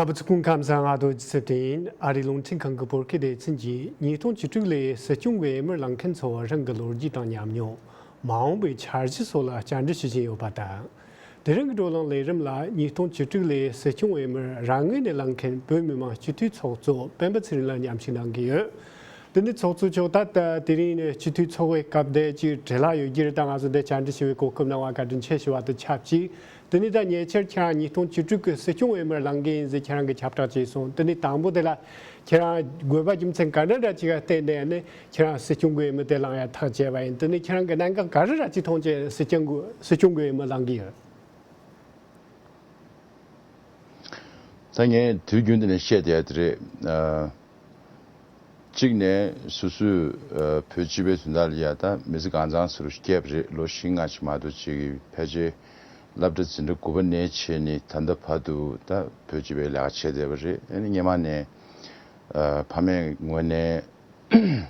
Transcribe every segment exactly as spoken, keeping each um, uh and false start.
རྣམ་པ་ཚོ་སྐུ་ཁམས་བཟང་། ང་རྡོ་རྗེ་ཚེ་བརྟན་ཡིན། ཨ་རིའི་རླུང་འཕྲིན་ཁང་གི་བོད་སྐད་སྡེ་ཚན་གྱིས་ཉིས་སྟོང་བཅུ་དྲུག་ལོའི་སྲིད་སྐྱོང་གི་འོས་མིར་ལངས་མཁན་ཚོ་བ་རང་གི་ལོ་རྒྱུས་དང་ཉམས་མྱོང་། མ་འོངས་པའི་འཆར་གཞི་སོགས་ལ་བཅར་འདྲི་ཞུ་བཞིན་ཡོད་པ་དང་། དེ་རིང་གི་བགྲོ་གླེང་ལས་རིམ་ལ་ཉིས་སྟོང་བཅུ་དྲུག་ལོའི་སྲིད་སྐྱོང་འོས་མིར་རང་ངོས་ནས་ལངས་མཁན་བོད་མི་མང་སྤྱི་འཐུས་ཚོགས་གཙོ་སྤེན་པ་ཚེ་རིང་ལགས་མཉམ་ཞུགས་གནང་གི་ཡོད། དེ་ནི་ཚོགས་གཙོ་མཆོག་ད་ལྟ་དེ་རིང་ནས་སྤྱི་འཐུས་ཚོགས་པའི་སྐབས་དེ་ཅིག་བྲེལ་བ་ཡོད་རྒྱུ་རེད། ད་ང་ཚོ་འདིར་བཅར་འདྲི་ཞུ་བའི་གོ་སྐབས་གནང་བར་བཀའ་དྲིན་ཆེ་ཞུ་བ་དང་ཆབས་ཅིག་དེ་ནི་ད་ཉེ་ཆར་ཁྱེད་རང་ཉིས་སྟོང་བཅུ་དྲུག་གི་སྲིད་སྐྱོང་འོས་མིར་ལངས་མཁན་ཡིན་ཟེར་ཁྱེད་རང་གིས་ཁྱབ་བསྒྲགས་བྱས་སོང་། དེ་ནི་དང་པོ་དེ་ལ་ཁྱེད་རང་དགོས་པ་རྒྱུ་མཚན་ག་འདྲ་འདྲ་ཅིག་ལ་བརྟེན་ནས་ནི་ཁྱེད་རང་སྲིད་སྐྱོང་གི་འོས་མི་དེ་ལངས་ཡ་ཐག་བཅད་པ་ཡིན། དེ་ནི་ཁྱེད་རང་གི་གནད་འགག་ག་རེ་ར་ཅིག་མཐོང་བྱས་སྲིད་སྐྱོང་གི་སྲིད་སྐྱོང་གི་འོས་མི་ལངས་གི་ཡོད། ད་ངས་དུས་རྒྱུན་དུ་ནས་བཤད་བསྡད་ཡ་དེ་རེད། ཨ། གཅིག་ནས་སོ་སོས་ཨ་བོད་སྤྱི་པའི་དོན་དག་ལ་ཡ་ད་མི་ཚེ་གང་ཚང་ཟེར་རུ་སྐྱེལ་བ་རེད། ལོ་བཞི་ལྔ་ཅིག་མ་གཏོགས་ཅིག་གི་ཕལ་ཆེར་སློབ་གྲྭ་འཛིན་གྲྭ་དགུ་པ་ནས་བྱས་ནས་ད་ལྟ་བར་དུ་ད་བོད་སྤྱི་པའི་ལས་ཀ་བྱས་བསྡད་པ་རེད། ཨ་ནི་སྔོན་མ་ནས་ཨ་ཕ་མའི་ངོས་ནས་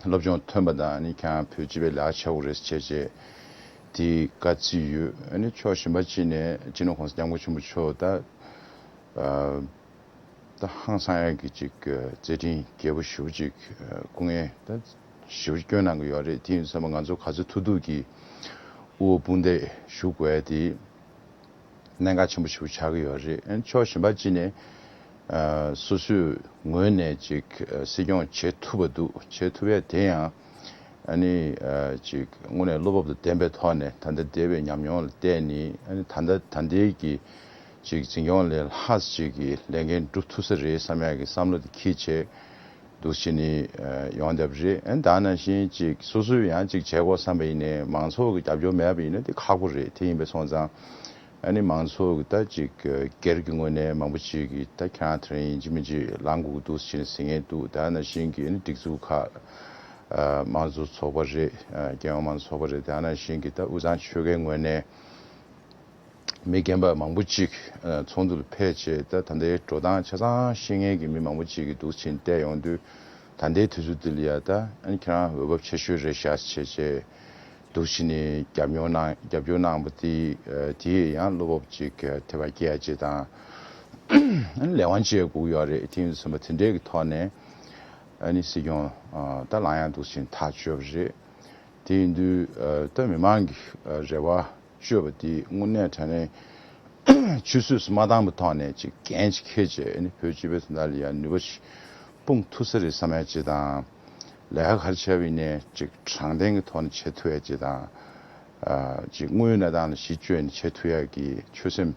སློབ་སྦྱོང་ཐོན་པ་དང་ཨ་ནི་ཁྱེད་རང་བོད་སྤྱི་པའི་ལས་ཀ་བྱེད་དགོས་རེད་ཟེར་བྱས་བྱས་དེ་བཀའ་བརྩི་ཡོད། ཨ་ནི་ཕྱོགས་གཞན་པ་གཅིག་ནས་སྤྱི་ནོར་༸གོང་ས་༸སྐྱབས་མགོན་ཆེན་པོ་མཆོག་ད་ཨ། ད་ཧང་སང་ཡག་གི་ཅིག་མཛད་འཕྲིན་རྒྱས་པོ་ཞེ་པོ་ཅིག་སྐུ་ངལ་ད་ཞེ་པོ་བསྐྱོན་གནང་གི་ཡོད་རེད། དེ་ཡིན་ཙང་ང་ཚོ་ག་ཚོད་ཐུབ་ཐུབ་ཀྱིས་དབུ་འོག་དཔུང་འདེགས་ཞུ་དགོས་དེ་གནད་འགག་ཆེན་པོ་ཞེ་པོ་ཆགས་ཀྱི་ཡོད་རེད། ཨ་ནི་ཕྱོགས་གཞན་པ་གཅིག་ནས་ཨ་སོ་སོའི་ངོས་ནས་ཅིག་ཨ་སྲིད་སྐྱོང་བྱེད་ཐུབ་པ་འདུག་བྱེད་ཐུབ་ཡ་དེ་ཡང་ཨ་ནི་ཨ་ཅིག་དངོས་གནས་བློ་སྤོབས་དང་ལྡན་པའི་ཐོག་ནས་ད་ལྟ་འདས་པའི་ཉམས་མྱོང་ལ་བལྟས་ནས་ཨ་ནི་ད་ལྟ་ད་ལྟའི་གི་ཅིག་འཛིན་སྐྱོང་ལས་ལྷག་ཅིག་གི་ལས་འགན་སྒྲུབ་ཐུབ་ས་རེད་བསམ་ཡག་གི་བསམ་བློ་དེ་འཁྱེར་བྱས་འདུག་བྱས་ནས་ཨ་ཡོང་བསྡད་པ་རེད། ཨ་ནི་ད་ནང་བཞིན་ཅིག་སོ་སོས་ཡང་ཅིག་བྱེད་དགོས་བསམ་པ་ཡིན་ནའི་མང་ཚོགས་ཀྱི་རྒྱབ་སྐྱོར་མེད་པ་ཡིན་ན་དེ་ཁག་པོ་རེད། དེ་ཡིན་པ་སོང་ཙང་ཨ་ནི་མང་ཚོགས་ཀྱི་ད་ཅིག་སྒེར་གྱི་ངོས་ནས་མང་པོ་ཅིག་གིས་ད་ཁྱེད་རང་དེ་རིང་ཡིན་གཅིག་མིན་གཅིག་ལངས་དགོས་ཀྱི་འདུག་ཟེར་ནས་ཟེར་མཁན་འདུག་ད་ནང་བཞིན་གྱི་ཨ་ནི་སྒྲིག་འཛུགས་ཁག་ཨ་དམངས་གཙོ་ཚོགས་པ་རེད། ཨ་རྒྱལ་ཡོངས་དམངས་གཙོ་ཚོགས་པ་རེད། ད་ནང་བཞིན་གྱི་ད་དབུས་གཙང་ཆོལ་ཁའི་ངོས་ནས་མི་རྒན་པ་མང་པོ་ཅིག་ཨ་ཚོགས་འདུ་ལ་ཕེབས་བྱས་ད་ད་ལྟའི་འགྲོ་སྟངས་ཆ་ཚང་ཤེས་མཁན་གྱི་མི་མང་པོ་ཅིག་གིས་འདུག་ཕྱིན་བལྟས་ཡོང་དུས་ད་ལྟའི་དུས་ཚོད་འདི་ལ་ཡ་ད་ཨ་ནི་ཁྱེད་རང་འོས་བབ་ཆེ་ཤོས་རེད་ཤག་བྱས་བྱས་འདུག་ཕྱིན་ནས་རྒྱབ་སྐྱོར་གནང་རྒྱབ་སྐྱོར་གནང་བ་དེ་ཨ་དེ་ཡང་བློ་སྤོབས་ཅིག་ཨ་དེ་བ་སྐྱེ་ཡ་ཅིག་དང་ཨ་ནི་ལས་དབང་ཅིག་དགོས་ཀྱི་ཡོད་རེད། དེ་ཡིན་དུས་ཙམ་པ་དེ་འདྲའི་གི་ཐོག་ནས་ཨ་ནི་སྲིད་སྐྱོང་ཨ་ད་ལངས་ཡ་འདུག་ཕྱིན་ཐག་ཆོད་པ་རེད། དེ་ཡིན་དུས་ཨ་ད་མི་མང་གི་ཨ་རེ་བ་བཅོལ་བ་དེ་དངོས་གནས་དྲང་གནས་ཆུད་ཟོས་སུ་མ་བཏང་བའི་ཐོག་ནས་ཅིག་འགན་ཅིག་འཁྱེར་བྱས་ཨ་ནི་བོད་སྤྱི་པའི་དོན་དག་ལ་ཡང་ནུས་པ་ཞིག་སྤུངས་ཐུབ་ས་རེད་བསམ་ཡ་ཅིག་དང་། ལས་ཀ་ག་རེ་བྱས་པ་ཡིན་ནའི་ཅིག་དྲང་བདེན་གྱི་ཐོག་ནས་བྱེད་ཐུབ་ཡ་ཅིག་དང་། ཨ་ཅིག་དངོས་ཡོད་གནས་སྟངས་ལ་གཞི་བཅོལ་ནས་བྱེད་ཐུབ་ཡ་གི་ཆོད་སེམས་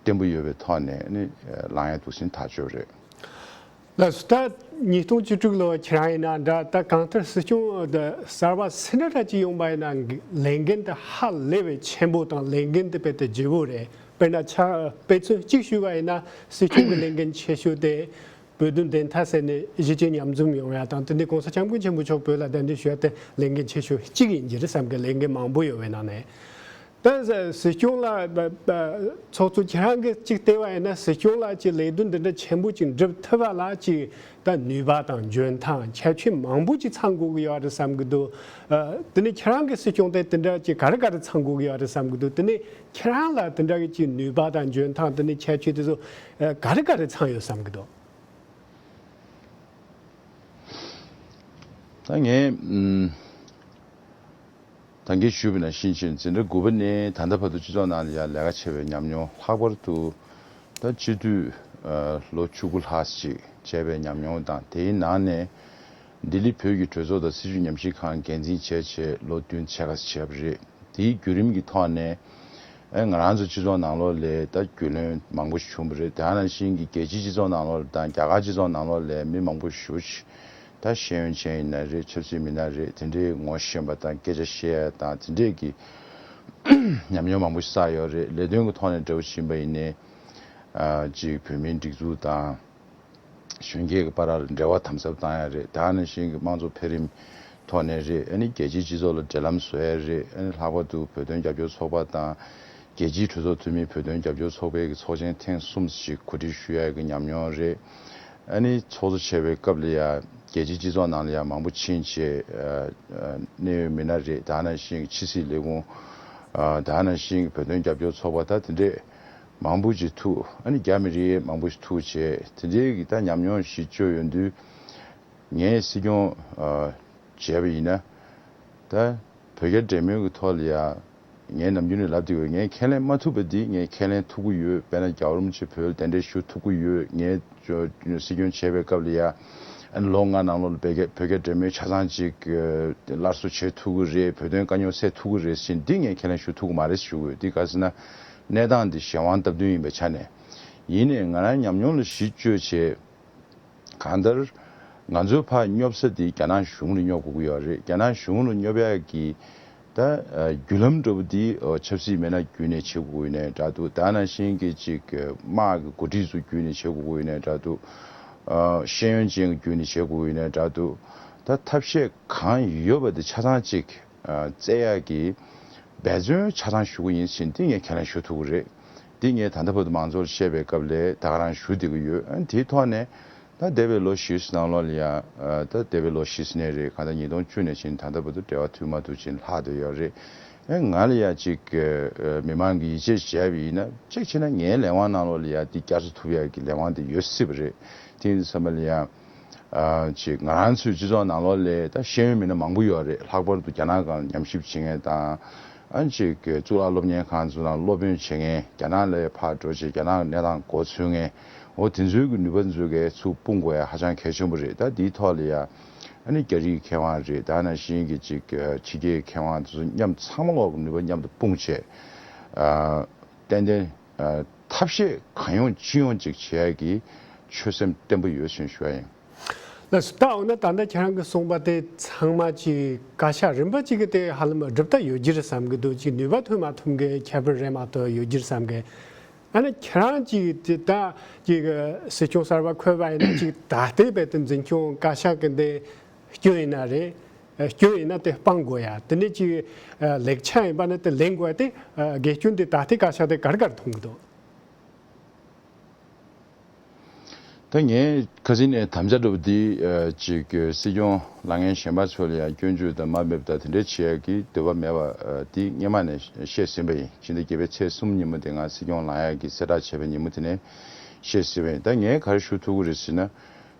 བརྟན་པོ་ཡོད་པའི་ཐོག་ནས་ཨ་ནི་ལངས་ཡ་འདུག་ཕྱིན་ཐག་ཆོད་རེད། ལགས་སོ། ད་ཉིས་སྟོང་བཅུ་དྲུག་ལོ་ཁྱེད་རང་ཡིན་ན་འདྲ། ད་གང་ལྟར་སྲིད་སྐྱོང་ད་གསར་པ་སུ་འདྲ་འདྲ་ཅིག་ཡོང་པ་ཡིན་ན་ལས་འགན་དེ་ཧ་ལས་པའི་ཆེན་པོ་དང་ལས་འགན་དེ་དཔེ་དེ་ལྗིད་པོ་རེད། དཔེར་ན་ཆ་དཔེ་མཚོན་གཅིག་ཞུས་པ་ཡིན་ན་སྲིད་སྐྱོང་གི་ལས་འགན་ཆེ་ཤོས་དེ་བོད་དོན་བདེན་མཐའ་གསལ་ནས་གཞིས་བྱེས་མཉམ་འཛོམས་ཡོང་ཡ་དང་། དེ་ནས་༸གོང་ས་༸སྐྱབས་མགོན་ཆེན་པོ་མཆོག་བོད་ལ་གདན་འདྲེན་ཞུ་ཡ་དེ་ལས་འགན་ཆེ་ཤོས་གཅིག་ཡིན་གྱི་རེད་བསམ་གི། ལས་འགན་མང་པོ་ཡོད་པའི་ནང་ནས། ད་སྲིད་སྐྱོང་ལ་ཚོགས་གཙོ་ཁྱེད་རང་གིས་གཅིག་བལྟས་པ་ཡིན་ན་སྲིད་སྐྱོང་ལ་ཅིག་ལས་དོན་འདི་འདྲ་ཆེན་པོ་ཅིག་འགྲུབ་ཐུབ་པ་ལ་ཅིག་ད་ནུས་པ་དང་འཇོན་ཐང་ཁྱད་ཆོས་མང་པོ་ཅིག་ཚང་དགོས་ཀྱི་ཡོད་རེད་བསམ་གྱི་འདུག་ཨ་དེ་ནས་ཁྱེད་རང་གི་སྲིད་སྐྱོང་དེ་དེ་འདྲ་ཅིག་ག་རེ་ག་རེ་ཚང་དགོས་ཀྱི་ཡོད་རེད་བསམ་གྱི་འདུག་དེ་ནས་ཁྱེད་རང་ལ་དེ་འདྲ་གི་ཅིག་ནུས་པ་དང་འཇོན་ཐང་དེ་ནས་ཁྱད་ཆོས་དེ་ཚོ་ཨ་ག་རེ་ག་རེ་ཚང་ཡོད་བསམ་གྱི་འདུག་ད་ངས་ཨུམ། ད་གིན་ཞུས་པ་ནང་བཞིན་བྱས་འཛིན་གྲྭ་དགུ་པ་ནས་ད་ལྟ་བར་དུ་སྤྱི་ཚོགས་ནང་ལ་ཡང་ལས་ཀ་བྱས་པའི་ཉམས་མྱོང་ལྷག་པར་དུ་ད་སྤྱི་འཐུས་ཨ་ལོ་བཅུ་དགུ་ལྷག་ཅིག་བྱས་པའི་ཉམས་མྱོང་དང་། དེའི་ནང་ནས་ལྡི་ལི་བོད་ཀྱི་གྲོས་ཚོགས་དང་སྲིད་བྱུས་ཉམས་ཞིབ་ཁང་འགན་འཛིན་བྱས་བྱས་ལོ་བདུན་ཕྱེད་ཀ་ཙམ་བྱས་པ་རེད། དེའི་བརྒྱུད་རིམ་གྱི་ཐོག་ནས་ཨེ་ང་རང་ཚོ་སྤྱི་ཚོགས་ནང་ལོགས་ལ་ད་རྒྱུས་ལོན་མང་པོ་ཞིག་བྱུང་བ་རེད། དེ་ནང་བཞིན་གྱི་རྒྱལ་སྤྱིའི་སྤྱི་ཚོགས་ནང་ལོགས་ལ་དང་རྒྱ་གར་སྤྱི་ཚོགས་ནང་ལོགས་ལ་མི་མང་པོ་ཞེ་པོ་ཅིག་ད་ཤེས་ཡོན་ཅན་ཡིན་ན་རེད། ཆབ་སྲིད་མི་སྣ་རེད། དེ་འདྲའི་ངོ་ཤེས་པ་དང་སྐད་ཆ་བཤད་ཡ་དང་དེ་འདྲས་ཀྱི་ཉམས་མྱོང་མང་པོ་ཞིག་བསགས་ཡོད་རེད། ལས་དོན་གྱི་ཐོག་ནས་འདྲ་བོ་ཕྱིན་པ་ཡིན་ནའི་ཨ་ཅིག་བོད་མིའི་སྒྲིག་འཛུགས་དང་། གཞོན་སྐྱེས་ཀྱི་བར་ལ་འབྲེལ་བ་དམ་ཟབ་བཏང་ཡ་རེད། དེ་ནང་བཞིན་གྱི་དམངས་གཙོ་འཕེལ་རིམ་ཐོག་ནས་རེད། ཨ་ནི་རྒྱལ་སྤྱིའི་སྤྱི་ཚོགས་ལ་འབྲེལ་ལམ་བཟོ་ཡ་རེད། ཨ་ནི་ལྷག་པར་དུ་བོད་དོན་རྒྱབ་སྐྱོར་ཚོགས་པ་དང་། རྒྱལ་སྤྱིའི་གྲོས་ཚོགས་འཐུས་མིའི་བོད་དོན་རྒྱབ་སྐྱོར་ཚོགས་པའི་གི་ཚོགས་ཆེན་ཐེངས་གསུམ་ཞིག་གོ་སྒྲིག་ཞུ་ཡ་གི་ཉམས་མྱོང་རེད། ཨ་ནི་ཚོགས་གཙོ་བྱས་པའི་སྐབས་ལ་ཡ་རྒྱལ་སྤྱིའི་སྤྱི་ཚོགས་ནང་ལ་ཡ་མང་པོ་ཕྱིན་བྱས་ཨ་ཨ་གནད་ཡོད་མི་སྣ་རེད། དེ་ནང་བཞིན་གྱི་ཕྱི་སྲིད་ལས་ཁུངས་ཨ་དེ་ནང་བཞིན་གྱི་བོད་དོན་རྒྱབ་སྐྱོར་ཚོགས་པ་ད་དེ་འདྲས། མང་པོ་ཅིག་ཐུག་ཨ་ནི་རྒྱ་མི་རིགས་མང་པོ་ཞིག་ཐུག་བྱས་དེ་འདྲའི་གི་ད་ཉམས་མྱོང་ཞིག་བཅོས་ཡོང་དུས། ངས་སྲིད་སྐྱོང་ཨ་བྱས་པ་ཡིན་ན། ད་བོད་རྒྱ་འབྲེལ་མོལ་གྱི་ཐོག་ལ་ཡ། ངས་ནམ་རྒྱུན་ནས་ལབ་བསྡད་ཡོད། ངས་ཁས་ལེན་མ་ཐུབ་པ་འདི་ངས་ཁས་ལེན་ཐུབ་ཀྱི་ཡོད། དཔེར་ན་རྒྱལ་བ་རིན་པོ་ཆེ་བོད་ལ་གདན་འདྲེན་ཞུ་ཐུབ་ཀྱི་ཡོད། ངས་སྲིད་སྐྱོང་བྱས་པའི་སྐབས་ལ་ཡ། ཨ་ནི་ལོ་ལྔ་ནང་ལོགས་ལ་བོད་རྒྱ་བོད་རྒྱ་འབྲེལ་མོལ་ཆ་ཚང་ཅིག་སླར་གསོ་བྱེད་ཐུབ་ཀྱི་རེད། བོད་དོན་དཀའ་རྙོག་སེལ་ཐུབ་ཀྱི་རེད་ཟེར་འདི་ངས་ཁས་ལེན་ཞུ་ཐུབ་ཀྱི་མ་རེད་ཞུ་གི་ཡོད། འདི་ག་ཟེར་ན། གནས་སྟངས་འདི་གཞན་དབང་སྟབས་བསྟུན་ཡིན་པའི་ཆ་ནས། ཡིན་ནའི་ང་རང་ཉམས་མྱོང་ལ་གཞི་བཅོལ་བྱས། གང་ལྟར། ང་ཚོའི་ཕར་སྙོབ་ས་དེ་རྒྱ་ནག་གཞུང་ལ་སྙོབ་དགོས་ཀྱི་ཡོད་རེད། རྒྱ་ནག་གཞུང་ལ་སྙོབ་ཡག་གི་ད་བརྒྱུད་ལམ་འདྲ་པོ་དེ་ཆབ་སྲིད་མི་སྣ་བརྒྱུད་ནས་བྱེད་དགོས་ཀྱི་ཡོད་ནའི་འདྲ་འདུག་ད་ནང་བཞིན་གྱི་ཅིག་དམག་གི་འགོ་ཁྲིད་ཚོ་བརྒྱུད་ནས་བྱེད་དགོས་ཀྱི་ཡོད་ནའི་འདྲ་འདུག་ཤེས་ཡོན་ཅན་བརྒྱུད་ནས་བྱེད་དགོས་ཀྱི་ཡོད་ནའི་འདྲ་འདུག་ད་ཐབས་ཤེས་གང་ཡོད་པ་དེ་ཆ་ཚང་ཅིག་བཙལ་ཡག་གི་འབད་བརྩོན་ཆ་ཚང་ཞུ་གི་ཡིན་ཟེར་འདི་ངས་ཁས་ལེན་ཞུ་ཐུབ་ཀྱི་རེད། འདི་ངས་ད་ལྟ་བར་དུ་མང་ཚོགས་ལ་བཤད་པའི་སྐབས་ལ་ད་ག་རང་ཞུ་བསྡད་ཀྱི་ཡོད། ཨ་ནི་དེའི་ཐོག་ནས་ད་འདས་པའི་ལོ་བཞི་ནང་ལོགས་ལ་ཡ། ད་འདས་པའི་ལོ་བཞི་ནས་རེད། གང་ལྟར་ཉིས་སྟོང་བཅུ་ནས་ཕྱིན་ད་ལྟ་བར་དུ་འབྲེལ་བ་མཐུད་མ་ཐུབ་ཕྱིན་ལྷག་བསྡད་ཡོད་རེད། ཨེ་ང་ལ་ཡ་ཅིག་མི་མང་གིས་ཡིད་ཆེས་བྱས་པ་ཡིན་ན་གཅིག་བྱས་ན་ངའི་ལས་དབང་ནང་ལོགས་ལ་ཡ་འདི་བསྐྱར་གསོ་ཐུབ་ཡག་གི་ལས་དབང་དེ་ཡོད་སྲིད་པ་རེད། དེ་ཡིན་དུས་ཙམ་པ་ལ་ཡ། ཨ་ཅིག་ང་རང་ཚོའི་སྤྱི་ཚོགས་ནང་ལོགས་ལ་ད་ཤེས་ཡོན་མི་སྣ་མང་པོ་ཡོད་རེད། ལྷག་པར་དུ་རྒྱ་ནག་སྒང་ཉམས་ཞིབ་བྱེད་མཁན་དང་། ཨ་ཅིག་གཙུག་ལག་སློབ་གཉེར་ཁང་ཚོ་ནང་སློབ་དཔོན་བྱེད་མཁན། རྒྱ་ནག་ལ་ཕར་འགྲོ་བྱས་རྒྱ་ནག་གི་གནས་སྟངས་མགོ་འཚོས་མཁན། འོ་དེ་ཚོའི་གི་ནུས་པ་ཚོ་གས་ཚུར་སྤུངས་དགོས་ཡ་ཧ་ཅང་གལ་ཆེན་པོ་རེད། ད་འདིའི་ཐོག་ལ་ཡ། ཨ་ནི་རྒྱ་རིགས་མཁས་དབང་རེད། ད་ནང་བཞིན་གྱི་ཅིག་ཕྱི་རྒྱལ་མཁས་དབང་ཚོ་མཉམ་ཚང་མ་ལོག་གི་ནུས་པ་མཉམ་དུ་སྤུངས་བྱས། ཨ་ཏན་ཏན་ཨ་ཐབས་ཤེས་གང་ཡོང་ཅི་ཡོང་ཅིག་བྱེད་ཡ་གི་ཆོད་སེམས་བརྟན་པོ་ཡོད་ཅེས་ཞུ་ཡ་ཡིན། ལགས་སོ། ད་འོ་ན་ད་ལྟ་ཁྱེད་རང་གིས་གསུངས་པ་དེ་ཚང་མ་ཅིག་བཀའ་ཤག་རིམ་པ་གཅིག་གི་དེ་ཧ་ལམ་སྒྲུབ་ད་ཡོད་རྒྱུ་རེད་བསམ་གི་འདུག་ཅིག་ནུས་པ་ཐོན་མ་ཐོན་གི་ཁྱད་པར་རེད་མ་གཏོགས་ཡོད་རྒྱུ་རེད་བསམ་གི། ཨ་ནི་ཁྱེད་རང་ཅིག་དེ་ད་ཅིག་སྲིད་སྐྱོང་གསར་པ་འཁོད་པ་ཡིན་ན་ཅིག་ད་ལྟའི་བར་དུ་འཛིན་སྐྱོང་བཀའ་ཤག་གི་འདི་སྐྱོན་ཡིན་ན་རེད། སྐྱོན་ཡིན་ན་དེ་སྤང་དགོས་ཡ། དེ་ནས་ཅིག་ལེགས་ཆ་ཡིན་པ་ན་དེ་ལེན་དགོས་ཡ། དེ་དགེ་སྐྱོན་དེ་ད་ལྟའི་བཀའ་ཤག་དེ་ག་རེ་ག་རེ་མཐོང་གི་འདུག་ད་ངས་ཁ་སང་ནས་དམ་བཅའ་འདྲ་པོ་འདི་ཨ་ཅིག་སྲིད་སྐྱོང་ལངས་མཁན་གཞན་པ་ཚོ་ལ་ཡང་སྐྱོན་བརྗོད་དང་དམའ་འབེབས་དང་དེ་འདྲ་བྱེད་ཡག་གི་འདོད་པ་མེད་པ་ཨ་འདི་སྔོན་མ་ནས་བཤད་ཟིན་པ་ཡིན། ཕྱི་ཟླ་བརྒྱད་པའི་ཚེས་གསུམ་ཉིན་མོ་དེ་ང་སྲིད་སྐྱོང་ལངས་ཡག་གི་གསལ་བསྒྲགས་བྱས་པའི་ཉིན་མོ་དེ་ནས་བཤད་ཟིན་པ་ཡིན། ད་ངས་ག་རེ་ཞུ་ཐུབ་ཀྱི་རེད་ཟེར་ན།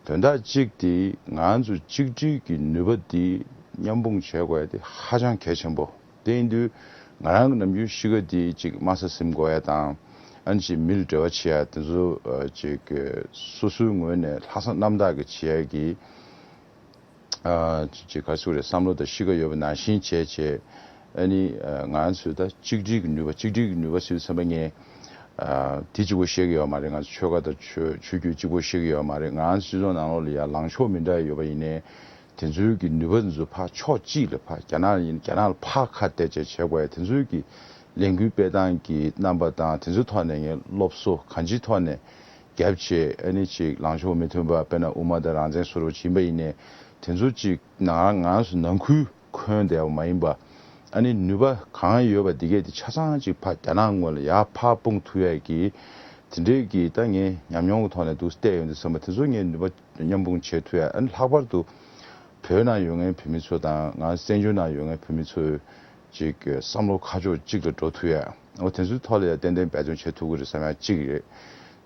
དོན་དག་གཅིག་དེ་ང་ཚོ་གཅིག་སྒྲིལ་གྱི་ནུས་པ་འདི་མཉམ་སྤུངས་བྱེད་དགོས་ཡ་དེ་ཧ་ཅང་གལ་ཆེན་པོ། དེ་ཡིན་དུས་ང་རང་གི་ནམ་རྒྱུན་གཤིས་ཀ་དེ་ཅིག་དམའ་ས་ཟིན་དགོས་ཡ་དང་། ཨ་ནི་ཅིག་མི་ལ་འབྲེལ་བ་བྱེད་ཡ་དེ་ཚོ་ཨ་ཅིག་སོ་སོའི་ངོས་ནས་ལྷག་བསམ་རྣམ་དག་གི་བྱེད་ཡ་གི་ཨ་ཅིག་ག་རེ་ཟེར་དགོས་རེད། བསམ་བློ་དང་གཤིས་ཀ་ཡོད་པ་ནང་བཞིན་བྱས་བྱས། ཨ་ནི་ཨ་ང་ཚོས་ད་གཅིག་སྒྲིལ་གྱི་ནུས་པ་གཅིག་སྒྲིལ་གྱི་ནུས་པ་ཟེར་དུས་ཙམ་པ་ངས་ཨ་དེ་གཅིག་པོ་བཤད་ཀྱི་ཡོད་མ་རེད། ང་ཚོ་ཆོལ་ཁ་དང་ཆོས་ཆོས་བརྒྱུད་གཅིག་པོ་བཤད་ཀྱི་ཡོད་མ་རེད། ང་ཚོ་སྤྱི་ཚོགས་ནང་ལོགས་ལ་ཡ་ལངས་ཕྱོགས་མི་འདྲ་ཡོད་པ་ཡིན་ནའི། དེ་ཚོའི་གི་ནུས་པ་དེ་ཚོ་ཕར་ཕྱོགས་གཅིག་ལ་ཕར་རྒྱ་ནག་ཡིན་རྒྱ་ནག་ལ་ཕར་ཁ་གཏད་བྱས་བྱེད་དགོས་ཡ། དེ་ཚོའི་གི་ལས་འགུལ་སྤེལ་སྟངས་ཀྱི་རྣམ་པ་དང་དེ་ཚོའི་ཐོག་ནས་ངས་སློབ་གསོ་གང་ཅིའི་ཐོག་ནས་བརྒྱབ་བྱས། ཨ་ནི་ཅིག་ལངས་ཕྱོགས་མི་མཐུན་པ་དཔེར་ན་དབུ་མ་དང་རང་བཙན་བཟོ་འདྲ་བོ་ཅིག་ཡིན་པ་ཡིན་ནའི། དེ་ཚོ་ཅིག་ནང་ང་ཚོ་ནང་ཁུལ་འཁོན་བསྡད་པ་མ་ཡིན་པ། ཨ་ནི་ནུས་པ་གང་ཡོད་པ་འདི་གས་དེ་ཆ་ཚང་ཅིག་ཕར་རྒྱ་ནག་ངོས་ལ་ཡར་ཕར་སྤུངས་ཐུབ་ཡ་གི་དེ་འདྲའི་གི་ད་ངས་ཉམས་མྱོང་གི་ཐོག་ནས་འདུག་བལྟས་ཡོང་དུས་ཙམ་པ་དེ་ཚོ་ངས་ནུས་པ་མཉམ་སྤུངས་བྱེད་ཐུབ་ཡ། ཨ་ནི་ལྷག་པར་དུ་བོད་ནང་ཡོད་མཁན་བོད་མི་ཚོ་དང་ང་བཙན་བྱོལ་ནང་ཡོད་མཁན་བོད་མི་ཚོའི་ཅིག་བསམ་བློ་ཁ་ཕྱོགས་གཅིག་ལ་འགྲོ་ཐུབ་ཡ། འོ་དེ་ཚོའི་ཐོག་ལ་ཡ་ཏན་ཏན་འབད་བརྩོན་བྱེད་ཐུབ་ཀྱི་རེད་བསམ་ཡ་གཅིག་རེད།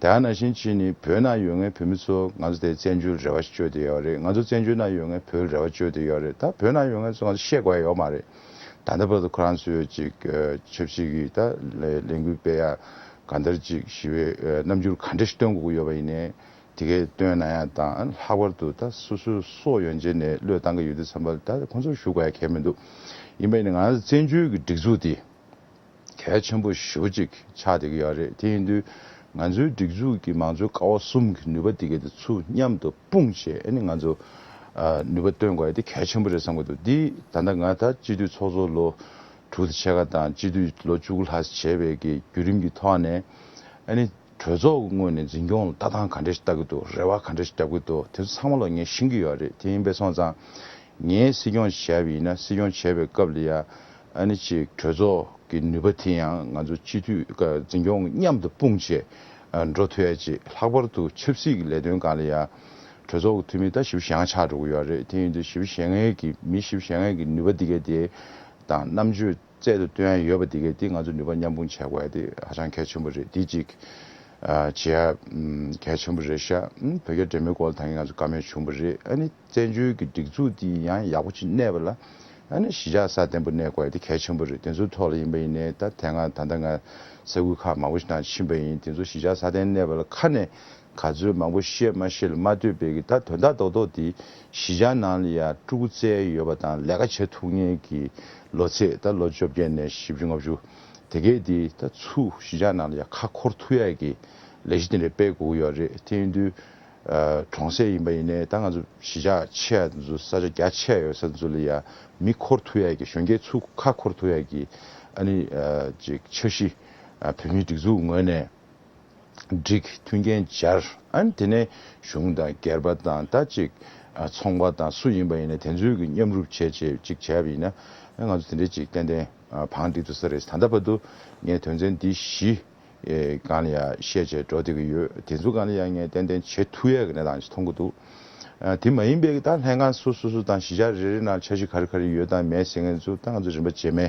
དེ་ག་ནང་བཞིན་བྱས་ནས་བོད་ནང་ཡོད་མཁན་བོད་མི་ཚོ་ང་ཚོ་དེ་བཙན་བྱོལ་རེ་བ་བཅོལ་བསྡད་ཡོད་རེད། ང་ཚོ་བཙན་བྱོལ་ནང་ཡོད་མཁན་བོད་རེ་བ་བཅོལ་བསྡད་ཡོད་རེད། ད་བོད་ནང་ཡོད་མཁན་ཚོ་ང་ཚོ་བཤད་དགོས་ཡ་ཡོད་མ་རེད། ད་ལྟ་བར་དུ་ཁོ་རང་ཚོས་ཅིག་ཆབ་སྲིད་ཀྱི་ད་ལས་ལས་འགུལ་སྤེལ་ཡ་གང་ལྟར་ཅིག་ཞི་བའི་རྣམ་འགྱུར་ག་འདྲ་ཞིག་སྟོན་དགོས་ཀྱི་ཡོད་པ་ཡིན་ནའི། དེ་གས་སྟོན་གནང་ཡ་དང་། ལྷག་པར་དུ་ད་སོ་སོའི་སྲོག་ཡོན་ཆེན་ནས་བློས་བཏང་གི་ཡོད་དུས་ཙམ་པ་ད་ཁོང་ཚོར་ཞུ་དགོས་ཡ་གལ་མི་འདུག་ཡིན་པ་ཡིན་ན་ང་ཚོ་བཙན་བྱོལ་གྱི་སྒྲིག་འཛུགས་དེ་གལ་ཆེན་པོ་ཞེ་པོ་ཅིག་ཆགས་བསྡད་ཀྱི་ཡོད་རེད། དེ་ཡིན་དུས་ང་ཚོའི་སྒྲིག་འཛུགས་ཀྱི་མང་གཙོའི་ཀ་བ་གསུམ་གྱི་ནུས་པ་དེ་གས་དེ་ཚུར་མཉམ་དུ་སྤུངས་བྱས། ཨ་ནི་ང་ཚོ་ཨ་ནུས་པ་སྟོན་དགོས་ཡ་དེ་གལ་ཆེན་པོ་རེད་བསམ་གྱི་འདུག་འདི་ད་ལྟ་ང་ད་སྤྱི་འཐུས་ཚོགས་གཙོ་ལོ་དྲུག་དང་ཕྱེད་ཀ་དང་སྤྱི་འཐུས་ལོ་བཅུ་དགུ་ལྷག་བྱས་པའི་གི་བརྒྱུད་རིམ་གྱི་ཐོག་ནས། ཨ་ནི་གྲོས་ཚོགས་ཀྱི་ངོས་ནས་འཛིན་སྐྱོང་ལ་ལྟ་སྟངས་ག་འདྲ་ཞིག་ལྟ་གི་འདུག་རེ་བ་ག་འདྲ་ཞིག་བརྒྱབ་གི་འདུག་དེ་ཚོ་ཚང་མ་ལ་ངས་ཤེས་ཀྱི་ཡོད་རེད། དེ་ཡིན་པས་སོང་ཙང་ངས་སྲིད་སྐྱོང་བྱས་པ་ཡིན་ན། སྲིད་སྐྱོང་བྱས་པའི་སྐབས་ལ་ཡ། ཨ་ནི་ཅིག་གྲོས་ཚོགས་ཀྱི་ནུས་པ་དེ་ཡང་ང་ཚོ་སྤྱི་འཐུས་ཀ་འཛིན་སྐྱོང་མཉམ་དུ་སྤུངས་བྱས་ཨ་འགྲོ་ཐུབ་ཡ་ཅིག་ལྷག་པར་དུ་ཆབ་སྲིད་ཀྱི་ལས་དོན་སྒང་ལ་ཡ། གྲོས་ཚོགས་ཀྱི་འཐུས་མི་ད་བཞི་བཅུ་ཞེ་ལྔ་ཆགས་འགྲོ་གི་ཡོད་རེད། དེ་ཡིན་དུས་བཞི་བཅུ་ཞེ་ལྔའི་གི་མི་བཞི་བཅུ་ཞེ་ལྔའི་གི་ནུས་པ་འདི་གས་དེ་དང་རྣམ་དཔྱོད་ རྩལ་དུ་སྟོན་ཡ་ཡོད་པ་དེ་གས་དེ་ང་ཚོ་ནུས་པ་མཉམ་སྤུངས་བྱ་དགོས་ཡ་དེ་ཧ་ཅང་གལ་ཆེན་པོ་རེད། དེ་གཅིག་ཨ་བྱེད་ཡ་ཨམ་གལ་ཆེན་པོ་རེད་ཤག་ཨམ་བོད་རྒྱ་འབྲེལ་མོལ་སྐོར་ལ་ད་གིན་ང་ཚོ་བཀའ་མོལ་བྱུང་བ་རེད། ཨ་ནི་བཙན་བྱོལ་གྱི་སྒྲིག་འཛུགས་དེ་ཡང་ཡག་པོ་ཅིག་གནས་པ་ལ་ཨ་ནི་གཞིས་ཆགས་སྲ་བརྟན་པོ་གནས་དགོས་ཡ་དེ་གལ་ཆེན་པོ་རེད། དེ་ཚོའི་ཐོག་ལ་ཡིན་པ་ཡིན་ནའི་ད་དེ་སྔ་ད་ལྟ་ང་ས་ཁུལ་ཁག་མང་པོ་ཞིག་ནང་ཕྱིན་པ་ཡིན། དེ་ཚོ་གཞིས་ཆགས་སྲ་བརྟན་གནས་པ་ལ་ཁ་ནས་ག་ཚོད་མང་པོ་བཤད་མ་ཤེས་ལ་མ་ལྟོས་པའི་གི་ད་དོན་དག་རྡོག་རྡོག་དེ་གཞིས་ཆགས་ནང་ལ་ཡ་ཕྲུ་གུ་བཙའ་ཡོད་པ་དང་ལས་ཀ་བྱེད་ཐུབ་མཁན་གྱི་ལོ་ཚད་ད་ལོ་བཅོ་བརྒྱད་ནས་བཞི་བཅུ་ལྔ་བཅུ་དེ་གས་དེ་ད་ཚུར་གཞིས་ཆགས་ནང་ལ་ཡ་ཁ་འཁོར་ཐུབ་ཡ་གི་ལས་གཞི་དེ་འདྲ་སྤེལ་དགོས་ཀྱི་ཡོད་རེད། དེ་ཡིན་དུས་ཨ་གྲོང་གསེབ་ཡིན་པ་ཡིན་ནའི་ད་ང་ཚོ་གཞིས་ཆགས་ཆེ་ཡ་དེ་ཚོ་ས་ཆ་རྒྱ་ཆེ་ཡ་ཡོད་ས་དེ་ཚོ་ལ་ཡ་མི་འཁོར་ཐུབ་ཡ་གི་གཞོན་སྐྱེས་ཚུར་ཁ་འཁོར་ཐུབ་ཡ་གི་ཨ་ནི་ཨ་ཅིག་འཆར་གཞི་ཨ་བོད་མིའི་སྒྲིག་འཛུགས་ངོས་ནས། སྒྲིག་མཐུན་རྐྱེན་སྦྱར། ཨ་ནི་དེ་ནས་གཞུང་དང་སྒེར་པ་དང་ད་ཅིག་ཨ་ཚོང་པ་དང་སུ་ཡིན་པ་ཡིན་ན་དེ་ཚོའི་གི་མཉམ་རུབ་བྱས་བྱས་ཅིག་བྱས་པ་ཡིན་ན་ཨ་ང་ཚོ་དེ་འདྲའི་ཅིག་ཏན་ཏན་ཨ་བང་སྒྲིག་ཐུབ་ས་རེད། ད་ལྟ་བར་དུ་ངས་དོན་ཚན་འདི་བཞི་ཨེ་སྒང་ལ་ཡ་བཤད་བྱས་འགྲོ་བསྡད་ཀྱི་ཡོད། དེ་ཚོ་སྒང་ལ་ཡ་ངས་ཏན་ཏན་བྱེད་ཐུབ་ཡས་ཀྱི་གནས་སྟངས་ཅིག་མཐོང་གི་འདུག་ཨ་དེ་མ་ཡིན་པའི་ད་ལྷན་ཁང་སོ་སོ་སོ་དང་གཞིས་ཆགས་རེ་རེ་ནང་འཆར་གཞི་ག་རེ་ག་རེ་ཡོད་དང་མེད་ཟེར་མཁན་ཚོ་ད་ང་ཚོ་རིམ་པ་རྗེས་མའི་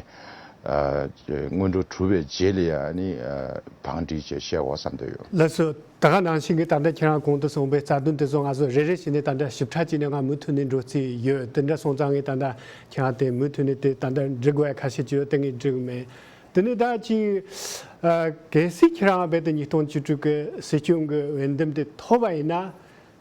ཨ་སྔོན་འགྲོ་གྲུབ་པའི་རྗེས་ལ་ཡ་ཨ་ནི་ཨ་བང་སྒྲིག་བྱས་བཤད་འོ་བསམ་དོན་ཡོད། ལགས་སོ། ད་ག་ནང་བཞིན་གྱི་ད་ལྟ་ཁྱེད་རང་གོང་དུ་གསུངས་པའི་རྩ་དོན་དེ་ཚོ་ང་ཚོ་རེ་རེ་བྱས་ནས་ད་ལྟ་ཞིབ་ཕྲ་བྱས་ནས་ང་མུ་མཐུད་ནས་འགྲོ་རྩིས་ཡོད། དེ་འདྲ་སོང་ཙང་ངས་ད་ལྟ་ཁྱེད་རང་དེ་མུ་མཐུད་ནས་དེ་ད་ལྟ་འདྲི་དགོས་ཡ་ཁ་ཤས་ཅིག་ཡོད། དེ་ངས་འགྲིག་མེད། དེ་ནས་ད་ཅིག་ཨ་གལ་སྲིད་ཁྱེད་རང་རྦད་དེ་ཉིས་སྟོང་བཅུ་དྲུག་གི་སྲིད་སྐྱོང་གི་འོས་འདེམས་དེ་ཐོབ་པ་ཡིན་ན།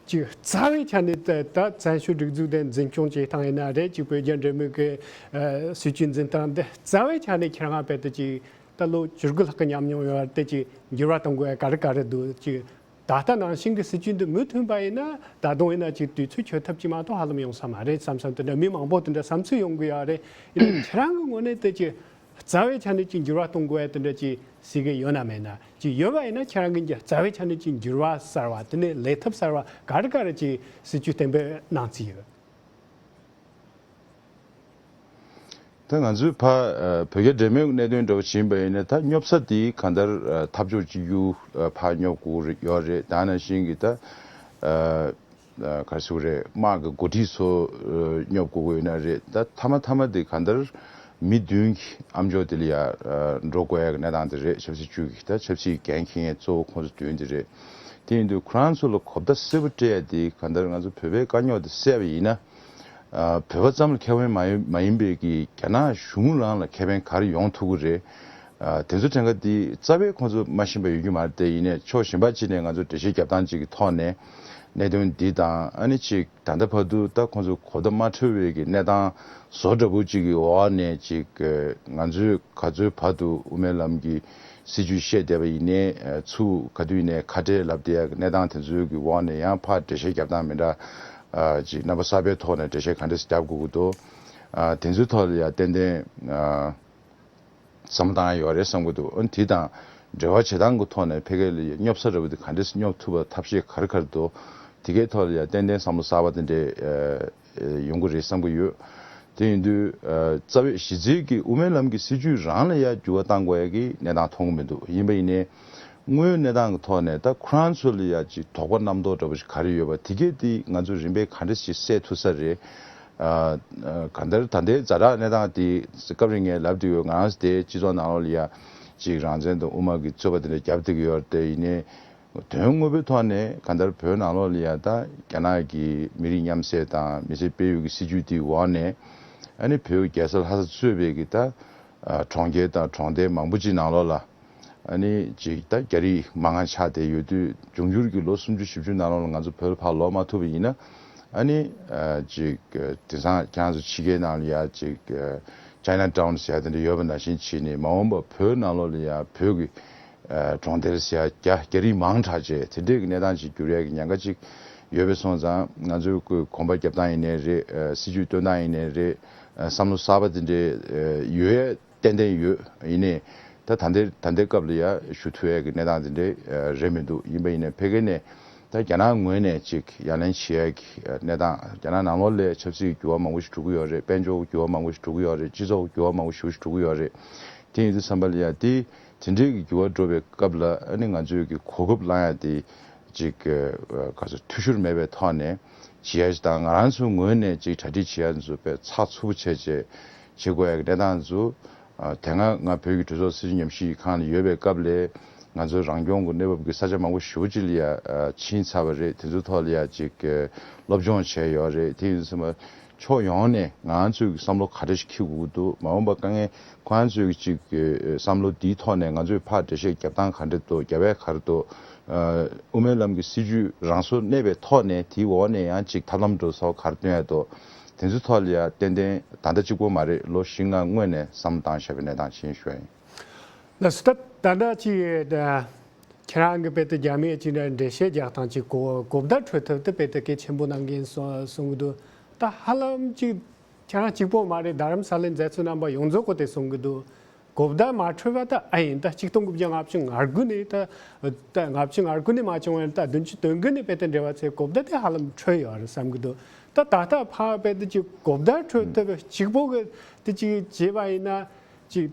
ཅིག་རྩ་བའི་ཆ་ནས་ད་ད་བཙན་བྱོལ་སྒྲིག་འཛུགས་དེ་འཛིན་སྐྱོང་བྱེད་སྟངས་ཡིན་ན་རེད། ཅིག་བོད་རྒྱ་འབྲེལ་མོལ་གྱི་ཨ་སྲིད་བྱུས་འཛིན་སྟངས་དེ་རྩ་བའི་ཆ་ནས་ཁྱེད་རང་རྦད་དེ་ཅིག་ད་ལོ་བཅུ་དགུ་ལྷག་གི་ཉམས་མྱོང་ཡོད་པ་དེ་ཅིག་འགྱུར་བ་གཏོང་དགོས་ཡ་ག་རེ་ག་རེ་འདུག་ཅིག་ད་ལྟ་ནང་བཞིན་གྱི་སྲིད་བྱུས་འདི་མུ་མཐུད་པ་ཡིན་ན་ད་དུང་ཡིན་ན་ཅིག་དུས་ཚོད་འཁྱོལ་ཐབས་ཅིག་མ་གཏོགས་ཧ་ལམ་ཡོང་ས་མ་རེད་བསམ་བསམ་དེ་འདྲ་མི་མང་པོ་དེ་འདྲ་བསམ་ཚུལ་ཡོང་གི་ཡོད་རེད། ཡིན་ནའི་ཁྱེད་རང་གི་ངོས་ནས་དེ་ཅིག་རྩ་བའི་ཆ་ནས་ཅིག་འགྱུར་བ་གཏོང་དགོས་ཡ་དེ་འདྲ་ཅིག་སྲིད་ཀྱི་ཡོད་ན་མེད་ན། ཅིག་ཡོད་པ་ཡིན་ན་ཁྱེད་རང་གི་རྩ་བའི་ཆ་ནས་ཅིག་འགྱུར་བ་གསར་བ་དེ་ནས་ལས་ཐབས་གསར་བ་ག་རེ་ག་རེ་ཅིག་སྲིད་བྱུས་གཏན་འབེབས་གནང་རྩིས་ཡོད། ད་ང་ཚོའི་ཕ་ཨ་བོད་རྒྱ་འབྲེལ་མོལ་གནད་དོན་འདྲ་བོ་ཕྱིན་པ་ཡིན་ན་ད་སྙོབ་ས་དེ་གང་ལྟར་ཨ་འཐབ་ཕྱོགས་གཅིག་གྱུར་ཨ་ཕར་སྙོབ་དགོས་ཡོད་རེད། ད་ནང་བཞིན་གྱི་ད་ཨ་ཨ་ག་རེ་ཟེར་དགོས་རེད། དམག་གི་འགོ་ཁྲིད་ཚོ་ཨ་སྙོབ་དགོས་ཀྱི་ཡོད་ན་རེད། ད་མཐའ་མ་མཐའ་མ་དེ་གང་ལྟར་མི་བདུན་གྱི་ཨ་མཆོག་དེ་ལ་ཡ་ཨ་འགྲོ་དགོས་ཡ་གི་གནས་སྟངས་དེ་རེད། ཆབ་སྲིད་བཅུ་གི་ད་ཆབ་སྲིད་འགན་འཁྱེར་མཁན་གཙོ་བོ་ཁོང་ཚོ་བདུན་དེ་རེད། དེ་ཡིན་དུས་ཁོ་རང་ཚོ་ལ་གོ་བརྡ་གསལ་པོ་སྤྲད་ཡ་དེ་གང་ལྟར་ང་ཚོ་བོད་པའི་དཀའ་རྙོག་དེ་སེལ་བ་ཡིན་ན། ཨ་བོད་པ་ཙམ་ལ་ཁེ་ཕན་མ་ཡིན་མ་ཡིན་པའི་གི་རྒྱ་ནག་གཞུང་རང་ལ་ཁེ་ཕན་ག་རེ་ཡོང་ཐུབ་ཀྱི་རེད། ཨ་དེ་ཚོ་གྲངས་ཀ་འདི་རྩ་བའི་ཁོང་ཚོ་མ་ཤེས་པ་ཡོད་རྒྱུ་མ་རེད་དེ། ཡིན་ནའི་ཕྱོགས་གཞན་པ་ཅིག་ནས་ང་ཚོ་འགྲེལ་བཤད་རྒྱབ་སྟངས་ཅིག་གི་ཐོག་ནས་གནད་དོན་འདི་དང་ཨ་ནི་ཅིག་ད་ལྟ་བར་དུ་ད་ཁོང་ཚོ་གོ་བརྡ་མ་འཕྲོད་པའི་གི་གནས་སྟངས་བཟོ་འདྲ་པོ་ཅིག་གི་འོག་ནས་ཅིག་ང་ཚོས་ག་ཚོད་བར་དུ་དབུ་མའི་ལམ་གྱི་སྲིད་བྱུས་བཤད་བསྡད་པ་ཡིན་ནའི་ཚུར་ག་དུས་ནས་ཁ་བྲལ་ལབ་བསྡད་ཡ་གི་གནས་སྟངས་དེ་ཚོའི་གི་འོག་ནས་ཡང་ཕར་འགྲེལ་བཤད་རྒྱབ་སྟངས་མི་འདྲ་ཅིག་རྣམ་པ་གསར་པའི་ཐོག་ནས་འགྲེལ་བཤད་ག་འདྲས་རྒྱབ་དགོས་ཀྱི་འདུག་ཨ་དེ་ཚོའི་ཐོག་ལ་ཡང་ཏན་ཏན་ཨ་བསམ་བློ་བཏང་ཡ་ཡོད་རེད་བསམ་གྱི་འདུག་ཨ་ནི་དེ་དང་འབྲེལ་བ་བྱེད་སྟངས་ཀྱི་ཐོག་ནས་ཕ་གི་ལ་ཡ་སྙོབ་ས་འདྲ་པོ་དེ་ག་འདྲས་སྙོབ་ཐུབ་པ་ཐབས་ཤེས་ག་རེ་ག་རེ་འདུག་དེ་གའི་ཐོག་ལ་ཡ་ཏན་ཏན་བསམ་བློ་གསར་པ་དེ་འདྲས་ཨ་ཡོང་གི་རེད་བསམ་གྱི་ཡོད། དེ་ཡིན་དུས་ཨ་རྩ་བའི་གཞི་རྩའི་གི་དབུ་མའི་ལམ་གྱི་སྲིད་བྱུས་རང་ལ་ཡ་འགྱུར་བ་གཏང་དགོས་ཡ་གི་གནས་སྟངས་མཐོང་གི་མི་འདུག་ཡིན་པ་ཡིན་ནའི་དངོས་ཡོད་གནས་སྟངས་ཀྱི་ཐོག་ནས་ད་ཁོ་རང་ཚོ་ལ་ཡ་ཅིག་དོགས་པ་རྣམ་རྟོག་འདྲ་པོ་ཞིག་ག་རེ་ཡོད་པ་དེ་གས་དེ་ང་ཚོས་རིམ་པས་ག་འདྲ་ཞིག་སེལ་ཐུབ་ས་རེད། ཨ་ཨ་གང་ལྟར་ད་ལྟའི་ཛ་དྲག་གནས་སྟངས་དེ་སྐབས་རེ་ངས་ལབ་བསྡད་ཡོད། ང་རང་ཚོ་དེ་སྤྱི་ཚོགས་ནང་ལོགས་ལ་ཡ་ཅིག་རང་བཙན་དང་དབུ་མ་གི་རྩོད་པ་དེ་འདྲ་རྒྱབ་བསྡད་ཀྱི་ཡོད་རེད་དེ། ཡིན་ནའི་དོན་དངོས་པོའི་ཐོག་ནས་གང་ལྟར་བོད་ནང་ལོགས་ལ་ཡ་ད་རྒྱ་ནག་གི་མི་རིགས་མཉམ་བསྲེས་དང་མི་སེར་སྤེལ་ཡུལ་གྱི་སྲིད་ཇུས་དེའི་འོག་ནས་ཨ་ནི་བོད་རྒྱལ་ས་ལྷ་ས་གཙོས་པའི་གི་ད་ཨ་གྲོང་ཁྱེར་དང་གྲོང་རྡལ་མང་པོ་ཅིག་ནང་ལོགས་ལ་ཨ་ནི་ཅིག་ད་རྒྱ་རིགས་མང་ང་ཆགས་བསྡད་ཡོད་དུས། འབྱུང་འགྱུར་གྱི་ལོ་སུམ་ཅུ་བཞི་བཅུ་ནང་ལོགས་ལ་ང་ཚོ་བོད་ལ་ཕར་ལོག་མ་ཐུབ་པ་ཡིན་ན་ཨ་ནི་ཨ་ཅིག་ཨ་དེང་སང་ཁྱེད་རང་ཚོ་ཕྱི་རྒྱལ་ནང་ལ་ཡ་ཅིག་ཨ་ཅའི་ན་ཊའུན་ཟེར་ཡ་དེ་འདྲ་ཡོད་པ་ནང་བཞིན་བྱས་ནས་མ་འོངས་པ་བོད་ནང་ལོགས་ལ་ཡ་བོད་ཀྱི་ཨ་གྲོང་རྡལ་ཟེར་ཡ་རྒྱ་རྒྱ་རིགས་མང་དྲགས་བྱས་དེ་འདྲས་ཀྱི་གནས་སྟངས་ཅིག་འགྱུར་ཡ་གི་ཉེན་ཁ་ཅིག་ཡོད་པ་སོང་ཙང་། ང་ཚོའི་གོ་གོམ་པ་རྒྱབ་སྟངས་ཡིན་ནའི་རེད། ཨ་སྲིད་ཇུས་བཏོན་སྟངས་ཡིན་ནའི་རེད། ཨ་བསམ་བློ་གསར་པ་དེ་འདྲའི་ཨ་ཡོད་ཡ་ཏན་ཏན་ཡོད། ཡིན་ནའི་ད་ད་ལྟའི་ད་ལྟའི་སྐབས་ལ་ཡ་ཞུ་ཐུབ་ཡ་གི་གནས་སྟངས་དེ་འདྲའི་ཨ་རེད་མི་འདུག་ཡིན་པ་ཡིན་ནའི་ཕ་གི་ནས་ད་རྒྱ་ནག་ངོས་ནས་ཅིག་ཡ་ལན་བྱེད་ཡ་གི་ཨ་གནས་སྟངས། རྒྱ་ནག་ནང་ལོགས་ལ་ཆབ་སྲིད་འགྱུར་བ་མང་པོ་ཞིག་འགྲོ་གི་ཡོད་རེད། དཔལ་འབྱོར་འགྱུར་བ་མང་པོ་ཞིག་འགྲོ་གི་ཡོད་རེད། སྤྱི་ཚོགས་འགྱུར་བ་མང་པོ་ཞིག་འགྲོ་གི་ཡོད་རེད། དེ་ཡིན་དུས་ཙམ་པ་ལ་ཡ་དེ་དེ་འདྲའི་གི་འགྱུར་བ་འགྲོ་བའི་སྐབས་ལ་ཨ་ནི་ང་ཚོས་ཀྱི་གོ་སྐབས་བླང་ཡ་དེ་ཅིག་ག་ཚོད་འཐུས་ཤོར་མེད་པའི་ཐོག་ནས་བྱེད་ཡ་ཞིག་དང་། ང་རང་ཚོའི་ངོས་ནས་ཅིག་གྲ་སྒྲིག་བྱེད་ཡ་ཚོ་དཔེ་ཚགས་ཚུད་པོ་བྱས་བྱས་བྱེད་དགོས་ཡ་གི་གནས་སྟངས་ཚོ་ ཨ། དེ་སྔ་ང་བོད་ཀྱི་གྲོས་ཚོགས་སྲིད་བྱུས་ཉམས་ཞིབ་ཀྱི་ཁང་ལ་ཡོད་པའི་སྐབས་ལ་ང་ཚོའི་རང་སྐྱོང་གི་གནས་བབ་ཀྱི་ས་ཆ་མང་པོ་ཞེ་པོ་ཅིག་ལ་ཡ་ཨ། ཕྱིན་ཚར་བ་རེད། དེ་ཚོའི་ཐོག་ལ་ཡ་ཅིག་ཨ། སློབ་སྦྱོང་བྱས་ཡོད་རེད། དེ་ཡིན་ཙང་ཕྱོགས་ཡོངས་ནས་ང་ཚོས་བསམ་བློ་ག་འདྲ་ཞིག་འཁྱེར་དགོས་ཀྱི་འདུག་མ་འོངས་པ་དཀའ་ངལ་ཁོ་རང་ཚོའི་ཅིག་ཨ། བསམ་བློ་འདིའི་ཐོག་ནས་ང་ཚོས་ཕར་འགྲེལ་བཤད་རྒྱབ་སྟངས་ག་འདྲ་འདུག་རྒྱབ་ཡས་ག་རེ་འདུག་ཨ། དབུ་མའི་ལམ་གྱི་སྲིད་བྱུས་རང་སོར་གནས་པའི་ཐོག་ནས་དེའི་འོག་ནས་ཡང་ཅིག་ཐབས་ལམ་འགྲོ་སོགས་ག་རེ་སྟོན་ཡས་འདུག་དེ་ཚོའི་ཐོག་ལ་ཡ་ཏན་ཏན་ད་ལྟ་གཅིག་པོ་མ་རེད། ལོ་བཞི་ལྔ་སྔོན་ནས་བསམ་བློ་བཏང་བཞག་པའི་གནས་སྟངས་ཤིག་ཡིན་ཞུ་ཡ་ཡིན། ལགས་སོ། ད་ད་ལྟ་ཅིག་ད་ཁྱེད་རང་གི་དཔེ་དེ་རྒྱ་མིའི་ཅིག་འདྲ་འགྲེལ་བཤད་རྒྱག་སྟངས་ཅིག་གོ་གོ་བརྡ་འཕྲོད་ཐབས་དེ་དཔེ་དེ་གལ་ཆེན་པོ་གནང་གིན་གསུང་གསུང་གི་འདུག་ད་ཧ་ལམ་ཅིག་ཁྱེད་རང་གཅིག་པོ་མ་རེད། རྡ་རམ་ས་ལའི་མཛད་གཙོ་རྣམ་པ་ཡོངས་རྫོགས་གོ་དེ་གསུང་གི་འདུག་གོ་བརྡ་མ་འཕྲོད་པ་ད་ཨ་ཡིན། ད་ཆིག་སྟོང་དགུ་བརྒྱ་ལྔ་བཅུ་ང་དགུ་ནས་ད་ད་ལྔ་བཅུ་ང་དགུ་ནས་མ་བྱུང་བ་ད་བདུན་ཅུ་དོན་དགུ་ནས་དཔེ་དེ་འབྲེལ་བ་ཚེ་གོ་བརྡ་དེ་ཧ་ལམ་འཕྲོད་ཡོད་རེད་བསམ་གི་འདུག་ད་ད་ལྟ་ཕར་དཔེ་དེ་ཅིག་གོ་བརྡ་འཕྲོད་ཐུབ་པ་གཅིག་པོ་གི་དེ་ཅིག་བྱས་པ་ཡིན་ན་ཅིག་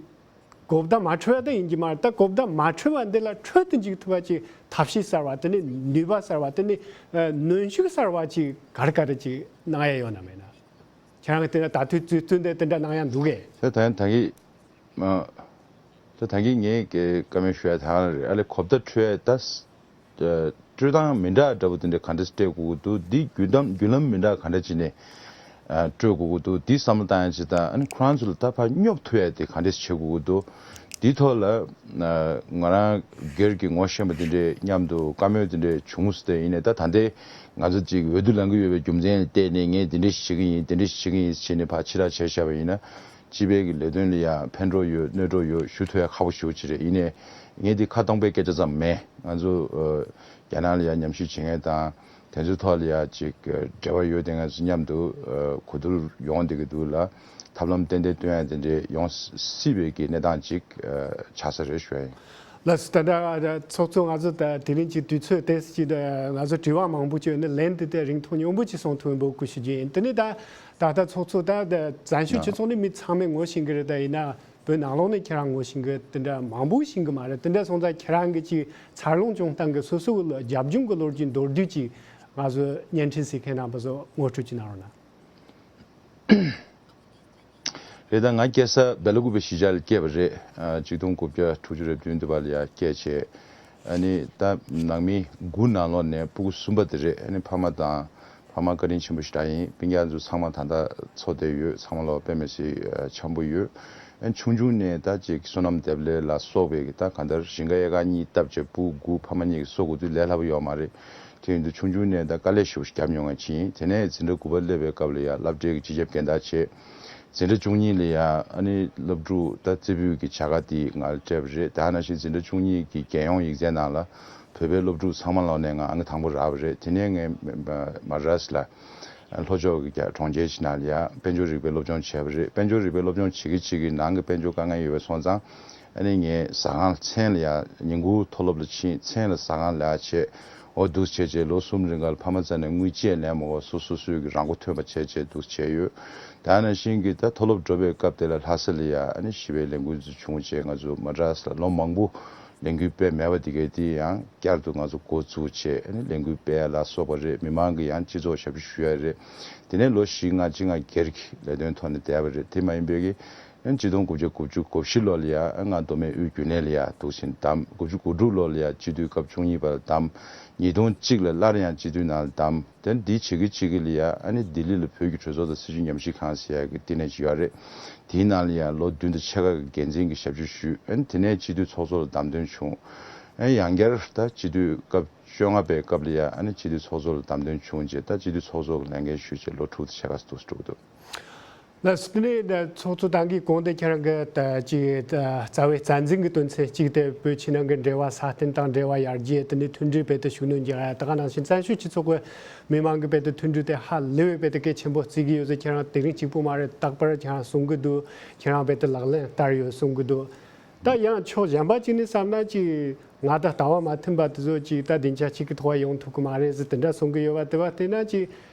གོ་བརྡ་མ་འཕྲོད་པ་དེ་ཡིན་གྱི་མ་རེད། ད་གོ་བརྡ་མ་འཕྲོད་པ་འདི་ལ་འཕྲོད་དུ་འཇུག་ཐུབ་པ་ཅིག་ཐབས་ཤེས་གསར་བ་དེ་ནས་ནུས་པ་གསར་བ་དེ་ནས་ཨ་གནོན་ཤུགས་གསར་བ་ཅིག་ག་རེ་ག་རེ་ཅིག་གནང་ཡ་ཡོད་ན་མེད་ན། ཁྱེད་རང་གི་དེ་ལ་ད་དུས་ཚོད་ཚོད་འདི་དེ་འདྲ་གནང་ཡ་འདུག་གས། ད་ད་ད་གི་ཨ། ད་ད་གིན་ངས་ཀྱི་བཀའ་མོལ་ཞུ་ཡ་དེ་ག་རེ་རེད། ཨ་ལས་གོ་བརྡ་འཕྲོད་ཡ་ད་ས་ཨ་སྤྲོད་སྟངས་མི་འདྲ་འདྲ་པོ་དེ་འདྲ་ག་འདྲ་སྤྲད་དགོས་ཀྱི་འདུག་འདི་བརྒྱུད་ལམ་བརྒྱུད་ལམ་མི་འདྲ་ག་འདྲ་བྱས་ནས་ཨ་སྤྲོད་དགོས་ཀྱི་འདུག་འདི་བསམ་བློ་བཏང་ཡ་ཅིག་དང་། ཨ་ནི་ཁོ་རང་ཚོ་ལ་ད་ཕར་སྙོབ་ཐུབ་ཡ་དེ་ག་འདྲ་བྱེད་དགོས་ཀྱི་འདུག་འདིའི་ཐོག་ལ་ཨ་ང་རང་སྒེར་གྱི་ངོ་ཤེས་པ་དེ་འདྲས་མཉམ་དུ་བཀའ་མོལ་དེ་འདྲས་བྱུང་སོང་། དེ་ཡིན་ནའི་ད་ད་ལྟའི་ང་ཚོ་ཅིག་འོས་བསྡུ་ལངས་ཀྱི་ཡོད་པའི་རྒྱུ་མཚན་ལ་བརྟེན་ནས་ངས་འདི་འདྲས་ཞིག་བྱེད་ཀྱི་ཡིན། དེ་འདྲས་ཞིག་བྱེད་ཀྱི་ཡིན་ཟེར་བྱས་ནས་ཕར་ཕྱི་བསྒྲགས་བྱས་བཞག་པ་ཡིན་ན། སྤྱི་པའི་གི་ལས་དོན་ལ་ཡང་ཕན་གྲོགས་ཡོད་གནོད་གྲོགས་ཡོད་ཞུ་ཐུབ་ཡ་ཁག་པོ་ཞེ་པོ་ཅིག་རེད། ཡིན་ནའི་ངས་འདི་ཁ་སྟོང་པའི་སྐད་ཆ་ཙམ་མེད། ང་ཚོ་ཨ་རྒྱ་ནག་ལ་ཡང་ཉམས་ཞིབ་བྱེད་མཁན་དང་དེ་ཚོའི་ཐོག་ལ་ཡང་ཅིག་ཨ་འབྲེལ་བ་ཡོད་དེ་ང་ཚོ་མཉམ་དུ་ཨ་གོ་བསྡུར་ཡོང་བསྡད་ཀྱི་འདུག་ལ། ཐབས་ལམ་ཏན་ཏན་སྟོན་ཡ་དེ་འདྲས་ཡོང་སྲིད་པའི་གི་གནས་སྟངས་ཅིག་ཨ་ཆགས་ས་རེད་ཞུ་ཡ་ཡིན། ལགས་སོ། ད་ལྟ་ཚོགས་གཙོ་ང་ཚོ་ད་དེ་རིང་གི་དུས་ཚོད་དེ་ཅིག་ད་ང་ཚོ་དྲི་བ་མང་པོ་ཅིག་ཡོད་ན་ལན་དེ་དེ་རིང་ཐུང་ཉུང་པོ་ཅིག་གསུང་ཐུབ་འབོད་སྐུལ་ཞུ་རྒྱུ་ཡིན། དེ་ནས་ད་ད་ལྟ་ཚོགས་གཙོ་ད་ད་བཙན་བྱོལ་སྤྱི་ཡང་ཚོགས་ནས་མི་ཚང་མས་ངོ་ཤེས་ཀྱི་རེད། ད་ཡིན་ན་བོད་ནང་ལོགས་ནས་ཁྱེད་རང་ངོ་ཤེས་ཀྱི་དེ་འདྲ་མང་པོ་ཤེས་ཀྱི་མ་རེད། དེ་འདྲ་སོང་ཙང་ཁྱེད་རང་གི་ཅིག་འཚར་ལོངས་བྱུང་སྟངས་ཀྱི་སོ་སོ་གི་རྒྱབ་ལྗོངས་ཀྱི་ལོ་རྒྱུས་མདོར་བསྡུས་ཅིག་ང་ཚོ་བརྙན་འཕྲིན་གཟིགས་མཁན་རྣམ་པ་ཚོ་ངོ་སྤྲོད་ཅིག་གནང་རོགས་གནང་། རེད། ད་ང་སྐྱེས་ས་སྦེལ་ཀོབ་པའི་གཞིས་ཆགས་ལ་སྐྱེས་པ་རེད། ཨ་གཅིག་སྟོང་དགུ་བརྒྱ་དྲུག་ཅུ་རེ་བདུན་དུ་བ་ལ་ཡ་སྐྱེས་བྱས། ཨ་ནི་ད་ནང་མི་དགུ་ནང་ལོགས་ནས་སྤུ་གུ་གསུམ་པ་དེ་རེད། ཨ་ནི་ཕ་མ་དང་ཕ་མ་བཀའ་དྲིན་ཆེན་པོ་ཞེ་དྲག་ཡིན། སྤུན་ཀྱག་ཚོ་ཚང་མ་ད་ལྟ་འཚོ་བསྡད་ཡོད། ཚང་མ་ལོ་དཔེ་མི་སྲིད་འཆམ་པོ་ཡོད། ཨ་ཆུང་ཆུང་ནས་ད་ཅིག་བསོད་ནམས་འདེབས་ལས་ལ་སོགས་པའི་གི་ད་གང་ལྟར་ཞིང་ཁ་ཨེ་ཀར་གཉིས་བཏབ་བྱས་སྤུ་གུ་དགུ་ཕ་མ་གཉིས་ཀྱིས་གསོ་དགོས་དུས་ལས་སླ་པོ་ཡོད་མ་རེད། དེ་ཡིན་དུས་ཆུང་ཆུང་ནས་ད་དཀའ་ལས་ཞེ་པོ་ཞིག་བརྒྱབ་མྱོང་མཁན་ཅིག་ཡིན། དེ་ནས་འཛིན་གྲྭ་དགུ་པ་སླེབས་པའི་སྐབས་ལ་ཡ་སློབ་གྲྭའི་གི་སྤྱི་ཁྱབ་རྒན་བདག་བྱས། འཛིན་གྲྭ་བཅུ་གཉིས་ལ་ཡ་ཨ་ནི་སློབ་ཕྲུག་ད་རྩེ་ཕུད་ཀྱི་བྱ་དགའ་དེ་ང་ལ་སྤྲད་པ་རེད། དེ་ནང་བཞིན་འཛིན་གྲྭ་བཅུ་གཉིས་ཀྱི་རྒྱལ་ཡོངས་ཡིག་ཚད་ནང་ལ་བོད་པའི་སློབ་ཕྲུག་ཚང་མ་ལོག་ནས་ང་ཨང་ཀི་དང་པོ་རག་པ་རེད། དེ་ནས་ངས་མ་ར་ཤི་ལ་ལྷོ་ཕྱོགས་ཀྱི་རྒྱ་གྲོང་ཁྱེར་ཞིག་ནང་ལ་ཡ་དཔལ་འབྱོར་རིག་པའི་སློབ་སྦྱོང་བྱས་པ་རེད། དཔལ་འབྱོར་རིག་པའི་སློབ་སྦྱོང་བྱེད་ཀྱི་བྱེད་ཀྱི་ནང་གི་དཔལ་འབྱོར་དཀའ་ངལ་ཡོད་པ་སོང་ཙང་ཨ་ནི་ངས་ཟ་ཁང་མཚན་ལ་ཡ་ཉིན་གུང་མཐོ་སློབ་ལ་ཕྱིན། མཚན་ལ་ཟ་ཁང་ལས་ཀ་བྱས། འོ་འདུག་བྱས་བྱས་ལོ་གསུམ་རིང་ག་ལ་ཕ་མ་རྩ་ནས་དངུལ་ཅི་ཡང་ལེན་མ་དགོས། སོ་སོ་སོའི་གི་རང་མགོ་ཐོན་པ་བྱས་བྱས་འདུག་བྱས་ཡོད། དེ་ནང་བཞིན་གྱི་ད་མཐོ་སློབ་འགྲོ་བའི་སྐབས་དེ་ལ་ལྷ་ས་ལ་ཡ་ཨ་ནི་ཞི་བའི་ལས་འགུལ་ཚོ་བྱུང་བྱས་ང་ཚོ་མ་ཌ་རཱས་ལ་ལོ་མང་པོ་ལས་འགུལ་སྤེལ་མེད་པ་དེ་གའི་དེ་ཡང་བསྐྱར་དུ་ང་ཚོ་འགོ་བཙུགས་བྱས་ཨ་ནི་ལས་འགུལ་སྤེལ་ཡ་ལ་སོགས་པ་རེད། མི་མང་གི་ཡང་སྤྱི་ཚོགས་ཞབས་ཞུ་ཞུ་ཡ་རེད། དེ་ནས་ལོ་བཞི་ལྔ་ཅིག་ང་སྒེར་གྱི་ལས་དོན་ཐོག་ནས་བསྡད་པ་རེད། དེ་མ་ཡིན་པའི་གི་ཡང་གཅིག་སྟོང་དགུ་བརྒྱ་དགུ་བཅུ་གོ་བཞི་ལོ་ལ་ཡ་ང་མདོ་སྨད་དབུས་རྒྱུན་ལས་ལ་ཡ་འདུག་ཕྱིན་བདམས། དགུ་བཅུ་གོ་དྲུག་ལོ་ལ་ཡ་སྤྱི་འཐུས་སྐབས་བཅུ་གཉིས་པ་ལ་བདམས། ཉིས་སྟོང་གཅིག་ལ་སླར་ཡང་སྤྱི་འཐུས་ནང་ལ་བདམས། དེ་འདི་བྱེད་ཀྱི་བྱེད་ཀྱི་ལ་ཡ་ཨ་ནི་ལྡི་ལི་ལ་བོད་ཀྱི་གྲོས་ཚོགས་དང་སྲིད་བྱུས་ཉམས་ཞིབ་ཁང་ཟེར་ཡ་གི་བསྟི་གནས་ཅིག་ཡོད་རེད། དེའི་ནང་ལ་ཡ་ལོ་བདུན་དང་ཕྱེད་ཀ་གི་འགན་འཛིན་གྱི་ཞབས་ཞུ་ཞུས། ཨ་ནི་དེ་ནས་སྤྱི་འཐུས་ཚོགས་གཙོ་ལ་བདམས་ཐོན་བྱུང་། ཨ་ནི་ཡང་བསྐྱར་ད་སྤྱི་འཐུས་སྐབས་བཅོ་ལྔ་པའི་སྐབས་ལ་ཡ་ཨ་ནི་སྤྱི་འཐུས་ཚོགས་གཙོ་ལ་བདམས་ཐོན་བྱུང་རྗེས་ད་སྤྱི་འཐུས་ཚོགས་གཙོ་གི་ལས་འགན་ཞུས་རྗེས་ལོ་དྲུག་དང་ཕྱེད་ཀ་འདུག་སེ་འགྲོ་གི་འདུག་ལགས་སོ། དེ་ནས་ཚོགས་གཙོ་ཏང་གི་གོང་དེ་ཁྱེད་རང་གི་ད་ཅིག་རྩ་བའི་རྩ་འཛིན་གྱི་དོན་ཚན་གཅིག་དེ་བོད་ཕྱི་ནང་གི་འབྲེལ་བ་སྲ་བརྟན་དང་འབྲེལ་བ་ཡར་རྒྱས། དེ་ནས་མཐུན་སྒྲིལ་བེད་དེ་ཤུགས་སྣོན་རྒྱག་ཡ། ད་ག་ནང་བཞིན་བཙན་བྱོལ་སྤྱི་ཚོགས་ཀྱི་མི་མང་གི་བེད་དེ་མཐུན་སྒྲིལ་དེ་ཧ་ལས་པའི་བེད་དེ་གལ་ཆེན་པོ་བརྩི་གི་ཡོད་ཟེར་ཁྱེད་རང་དེ་རིང་གཅིག་པུ་མ་རེད། རྟག་པར་ཁྱེད་རང་གསུང་གི་འདུག་ཁྱེད་རང་བེད་དེ་ལག་ལེན་བསྟར་ཡོད་གསུང་གི་འདུག་ད་ཡང་ཕྱོགས་གཞན་པ་གཅིག་ནས་བསམ་ན་ཅིག་ང་དང་ལྟ་བ་མ་མཐུན་པ་དེ་ཚོ་ཅིག་ད་སྡིངས་ཆ་གཅིག་གི་ཐོག་ཡོང་ཐུབ་ཀྱི་མ་རེད་ཟེར་དེ་འདྲ་གསུང་གི་ཡོད་པ་དེ་བ་བལྟས་ན་ཅིག་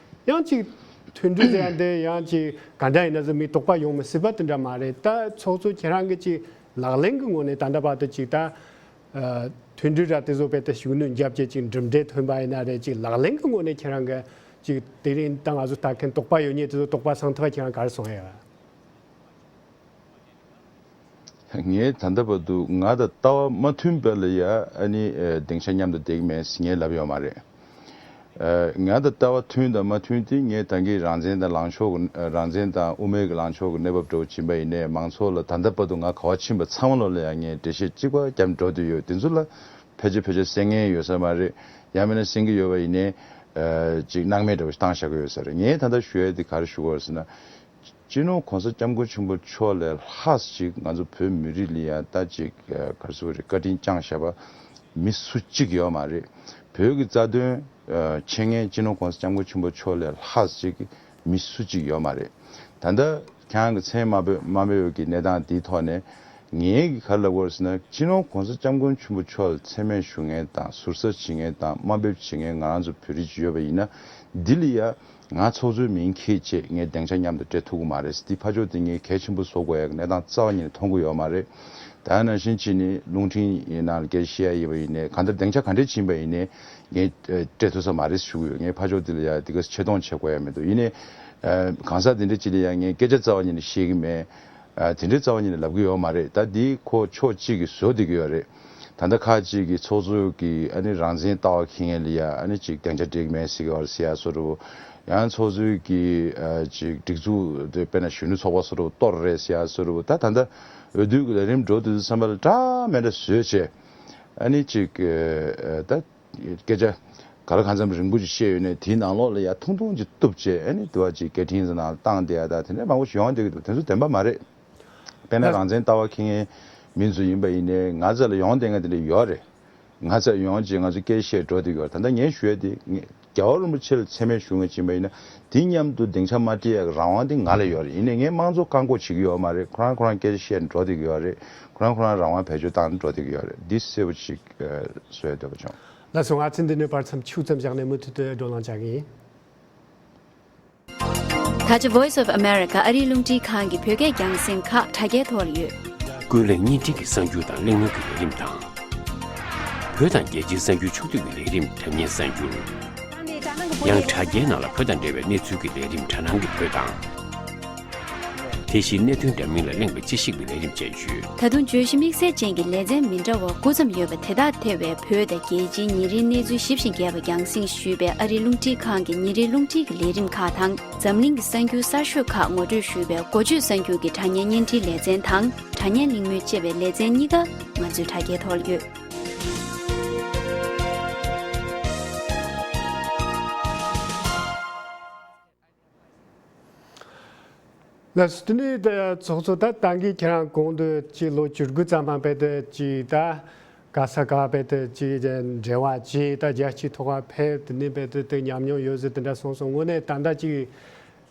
ཡང་ཅིག་མཐུན་སྒྲིལ་ཟེར་ཡ་འདི་ཡང་ཅིག་ག་འདྲ་ཡིན་ན་ཟེར་མི་དོགས་པ་ཡོང་མི་སྲིད་པ་དེ་འདྲ་མ་རེད། ད་ཚོགས་གཙོ་ཁྱེད་རང་གི་ཅིག་ལག་ལེན་གྱི་ངོས་ནས་ད་ལྟ་བར་དུ་ཅིག་ད་ཨ་མཐུན་སྒྲིལ་ར་དེ་ཚོ་བེད་དེ་ཤུགས་སྣོན་བརྒྱབ་བྱས་ཅིག་གྲུབ་འབྲས་ཐོན་པ་ཡིན་ན་རེད། ཅིག་ལག་ལེན་གྱི་ངོས་ནས་ཁྱེད་རང་གི་ཅིག་དེ་རིང་ད་ང་ཚོ་ལྟ་མཁན་དོགས་པ་ཡོད་མཁན་དེ་ཚོ་དོགས་པ་སངས་ཐུབ་པ་ཁྱེད་རང་ག་རེ་གསུང་ཡ། ངས་ད་ལྟ་བར་དུ་ང་དང་ལྟ་བ་མ་མཐུན་པ་ལ་ཡ་ཨ་ནི་ཨ་སྡིངས་ཆ་མཉམ་དུ་བསྡད་ཀྱི་མེད་ཟེར་ངས་ལབ་ཡོད་མ་རེད། ཨ་ང་དང་ལྟ་བ་མཐུན་དང་མ་མཐུན་དེ་ངས་ད་གིན་རང་བཙན་དང་ལངས་ཕྱོགས་ཀྱི་ཨ་རང་བཙན་དང་དབུ་མའི་གི་ལངས་ཕྱོགས་ཀྱི་གནས་བབ་འདྲ་བོ་ཕྱིན་པ་ཡིན་ནའི་མང་ཚོགས་ལ་ད་ལྟ་བར་དུ་ང་ག་བ་ཕྱིན་པ་ཚང་མ་ལོ་ལ་ཡ་ངས་འགྲེལ་བཤད་གཅིག་པ་རྒྱབ་འགྲོ་དུས་ཡོད། དེ་ཚོ་ལ་ཕལ་ཆེར་ཕལ་ཆེར་གསན་མཁན་ཡོད་ས་མ་རེད། ཡང་མིན་ན་གསན་གྱི་ཡོད་པ་ཡིན་ནའི་ཨ་ཅིག་སྣང་མེད་འདྲ་བོ་ཞིག་བཏང་བཞག་གི་ཡོད་ས་རེད། ངས་ད་ལྟ་ཞུ་ཡ་དེ་ག་རེ་ཞུ་དགོས་རེད་ཟེར་ན། སྤྱི་ནོར་གོང་ས་སྐྱབས་མགོན་ཆེན་པོ་མཆོག་ལས་ལྷག་ཅིག་ང་ཚོ་བོད་མི་རིགས་ལ་ཡང་ད་ཅིག་ག་རེ་ཟེར་དགོས་རེད། བཀའ་དྲིན་བསྐྱངས་བཞག་པ་མི་སུ་གཅིག་ཡོད་མ་རེད། བོད་ཀྱི་རྩ་དོན་འཆད་མཁན་སྤྱི་ནོར་གོང་ས་སྐྱབས་མགོན་ཆེན་པོ་མཆོག་ལས་ལྷག་ཅིག་མི་སུ་གཅིག་ཡོད་མ་རེད། ད་ལྟ་ཁྱེད་རང་གི་མཚན་མ་འབོད་མ་འབོད་ཀྱི་གནས་སྟངས་འདིའི་ཐོག་ནས་ངས་གི་ག་རེ་ལབ་དགོས་རེད་ཟེར་ན། སྤྱི་ནོར་གོང་ས་སྐྱབས་མགོན་ཆེན་པོ་མཆོག་ལ་མཚན་སྨད་ཞུ་མཁན་དང་ཟུར་ཟ་བྱེད་མཁན་དང་དམའ་འབེབས་བྱེད་མཁན་ང་རང་ཚོ་བོད་རིགས་ཅིག་ཡོད་པ་ཡིན་ན། འདི་ལ་ཡ་ང་ཚོགས་གཙོའི་མིང་འཁྱེར་བྱས་ངས་སྡིངས་ཆ་མཉམ་དུ་སྤྲད་ཐུབ་ཀྱི་མ་རེད། འདི་ཕར་ཕྱོགས་དེ་ངས་གལ་ཆེན་པོ་བཟོ་དགོས་ཡ་གི་གནས་སྟངས་རྩ་བ་ཉིད་ནས་མཐོང་གི་ཡོད་མ་རེད། ད་ནང་བཞིན་བྱས་ནས་རླུང་འཕྲིན་ཡི་ནང་ལ་སྐད་ཆ་བཤད་ཡ་ཡིན་པ་ཡིན་ནའི་གང་ལྟར་སྡིངས་ཆ་ག་འདྲས་ཕྱིན་པ་ཡིན་ནའི་ངས་ཨ་སྤྲད་ཐུབ་ས་མ་རེད་ཞུ་གི་ཡོད། ངས་ཕར་ཕྱོགས་དེ་ལ་ཡ་དེ་ག་ཆེ་མཐོང་བྱེད་དགོས་ཡ་མི་འདུག་ཡིན་ནའི་ཨ་གང་ཟག་དེ་འདྲས་ཅིག་ལ་ཡ་ངས་སྐད་ཆ་རྩ་བ་ཉིད་ནས་བཤད་ཀྱི་མེད། ཨ་དེ་འདྲའི་རྩ་བ་ཉིད་ནས་ལབ་ཀྱི་ཡོད་མ་རེད། ད་འདི་ཁོ་ཕྱོགས་གཅིག་གིས་བཟོ་བསྡད་ཀྱི་ཡོད་རེད། ད་ལྟ་ཁག་ཅིག་གིས་ཚོགས་གཙོ་གིས་ཨ་ནི་རང་བཙན་ལྟ་བ་འཁྱེར་མཁན་ལ་ཡ་ཨ་ནི་ཅིག་སྡིངས་ཆ་སྤྲད་ཀྱི་མེད་ཟེར་གྱི་ཡོད་རེད་ཟེར་ཡ་བཟོ་འདྲ་བོ། ཡང་ཚོགས་གཙོ་གིས་ཨ་ཅིག་སྒྲིག་འཛུགས་དེ་དཔེར་ན་གཞོན་ནུ་ཚོགས་པ་བཟོ་འདྲ་བོ་གཏོར་རེད་ཟེར་ཡ་བཟོ་འདྲ་བོ། ད་ད་ལྟ་འོས་བསྡུ་གི་ལས་རིམ་འགྲོ་དུས་ཙམ་པ་ལ་འདྲ་མི་འདྲ་བཟོས་བྱས་ཨ་ནི་ཅིག་ཨ་ད། སྐད་ཆ་ག་ལ་གང་འཚམ་རིང་པོ་ཅིག་བཤད་ཡོད་ནས་དེའི་ནང་ལོགས་ལ་ཡ་ཐུང་ཐུང་ཅིག་གཏུབ་བྱས་ཨ་ནི་དུ་བ་ཅིག་སྐད་འཕྲིན་ཟེར་ནང་བཏང་བསྡད་ཡ་ད་དེ་འདྲ་མང་པོ་ཞིག་ཡོང་བསྡད་ཀྱི་འདུག་དེ་ཚོ་བདེན་པ་མ་རེད། དཔེར་ན་རང་བཙན་ལྟ་བ་འཁྱེར་མཁན་མི་ཚོ་ཡིན་པ་ཡིན་ནའི་ང་ཚོ་ལ་ཡོང་བསྡད་མཁན་དེ་འདྲ་ཡོད་རེད། ང་ཚོ་ཡོང་བྱས་ང་ཚོ་སྐད་ཆ་བཤད་འགྲོ་བསྡད་ཀྱི་ཡོད་རེད། ད་ལྟ་ངས་ཞུ་ཡ་དེ་ངས་རྒྱལ་བ་རིན་པོ་ཆེ་ལ་མཚན་སྨད་ཞུ་མཁན་ཡིན་པ་ཡིན་ན་དེ་མཉམ་དུ་སྡིངས་ཆ་མ་སྤྲད་ཡ་གི་རང་དབང་དེ་ང་ལ་ཡོད་རེད། ཡིན་ནའི་ངས་དམངས་གཙོ་བཀག་འགོག་བྱེད་ཀྱི་ཡོད་མ་རེད། ཁོ་རང་ཁོ་རང་སྐད་ཆ་བཤད་འགྲོ་བསྡད་ཀྱི་ཡོད་རེད། ཁོ་རང་ཁོ་རང་རང་དབང་བེད་སྤྱོད་བཏང་ནས་འགྲོ་བསྡད་ཀྱི་ཡོད་རེད། འདི་གསལ་པོ་ཞིག་ཨ་བཟོ་ཡ་འདོད་པ་བྱུང་། ལགས་སོ། ང་ཚོས་འདི་ནས་བར་མཚམས་ཆུང་ཙམ་བཞག་ནས་མུ་མཐུད་དུ་བགྲོ་གླེང་བྱ་གི་ཡིན། ད་ཆ་Voice of America ཨ་རིའི་རླུང་འཕྲིན་ཁང་གི་བོད་སྐད་རྒྱང་སྲིང་ཁག་དྲ་རྒྱའི་ཐོག་ལ་ཡོད། ཀུན་གླེང་བརྙན་འཕྲིན་གྱི་གསར་འགྱུར་དང་གླེང་མོལ་གྱི་ལས་རིམ་དང་། བོད་དང་རྒྱལ་སྤྱིའི་གསར་འགྱུར་ཕྱོགས་བསྡུས་ཀྱི་ལས་རིམ་དྲ་བརྙན་གསར་འགྱུར། ཡང་དྲ་རྒྱའི་ནང་ལ་བོད་དང་འབྲེལ་བའི་གནས་ཚུལ་གྱི་ལས་རིམ་དྲ་སྣང་གི་བོད་དང་། དེ་བཞིན་གནད་དོན་འདྲ་མིན་ལ་གླེང་བའི་དཔྱད་ཞིབ་ཀྱི་ལས་རིམ་བཅས་ཡོད། ད་དུང་བརྗོད་གཞི་དམིགས་བསལ་ཅན་གྱི་ལེ་ཚན་མི་འདྲ་བ་དགུ་ཙམ་ཡོད་པ་དེ་དག་ཐེ་བའི་བོད་དང་རྒྱལ་སྤྱིའི་ཉིན་རེའི་གནས་ཚུལ་ཞིབ་ཅིང་རྒྱས་པ་རྒྱང་སྲིང་ཞུས་པའི་ཨ་རིའི་རླུང་འཕྲིན་ཁང་གི་ཉིན་རེའི་རླུང་འཕྲིན་གྱི་ལས་རིམ་ཁག་དང་འཛམ་གླིང་གི་གསར་འགྱུར་གསར་ཤོས་ཁག་ངོ་སྤྲོད་ཞུས་པའི་འགོ་བརྗོད་གསར་འགྱུར་གྱི་དྲ་བརྙན་བརྙན་འཕྲིན་ལེ་ཚན་དང་དྲ་བརྙན་གླེང་མོལ་ཅེས་པའི་ལེ་ཚན་གཉིས་ཀ་ང་ཚོའི་དྲ་རྒྱའི་ཐོག་ལ་ཡོད། ལགས་སོ། དེ་ནས་ད་ཚོགས་གཙོ་ད་ད་གིན་ཁྱེད་རང་གོང་དུ་ཅིག་ལོ་བཅུ་དགུ་ཙམ་མ་བར་དུ་ཅིག་ད་ག་ས་ག་བར་དུ་ཅིག་འབྲེལ་བ་བྱས། ད་རྒྱལ་སྤྱིའི་ཐོག་ལ་ཕེབས། དེ་ནས་བར་དུ་དེ་ཉམས་མྱོང་ཡོད་ཟེར་དེ་འདྲ་གསུངས་སོང་། དངོས་གནས་ད་ལྟ་ཅིག་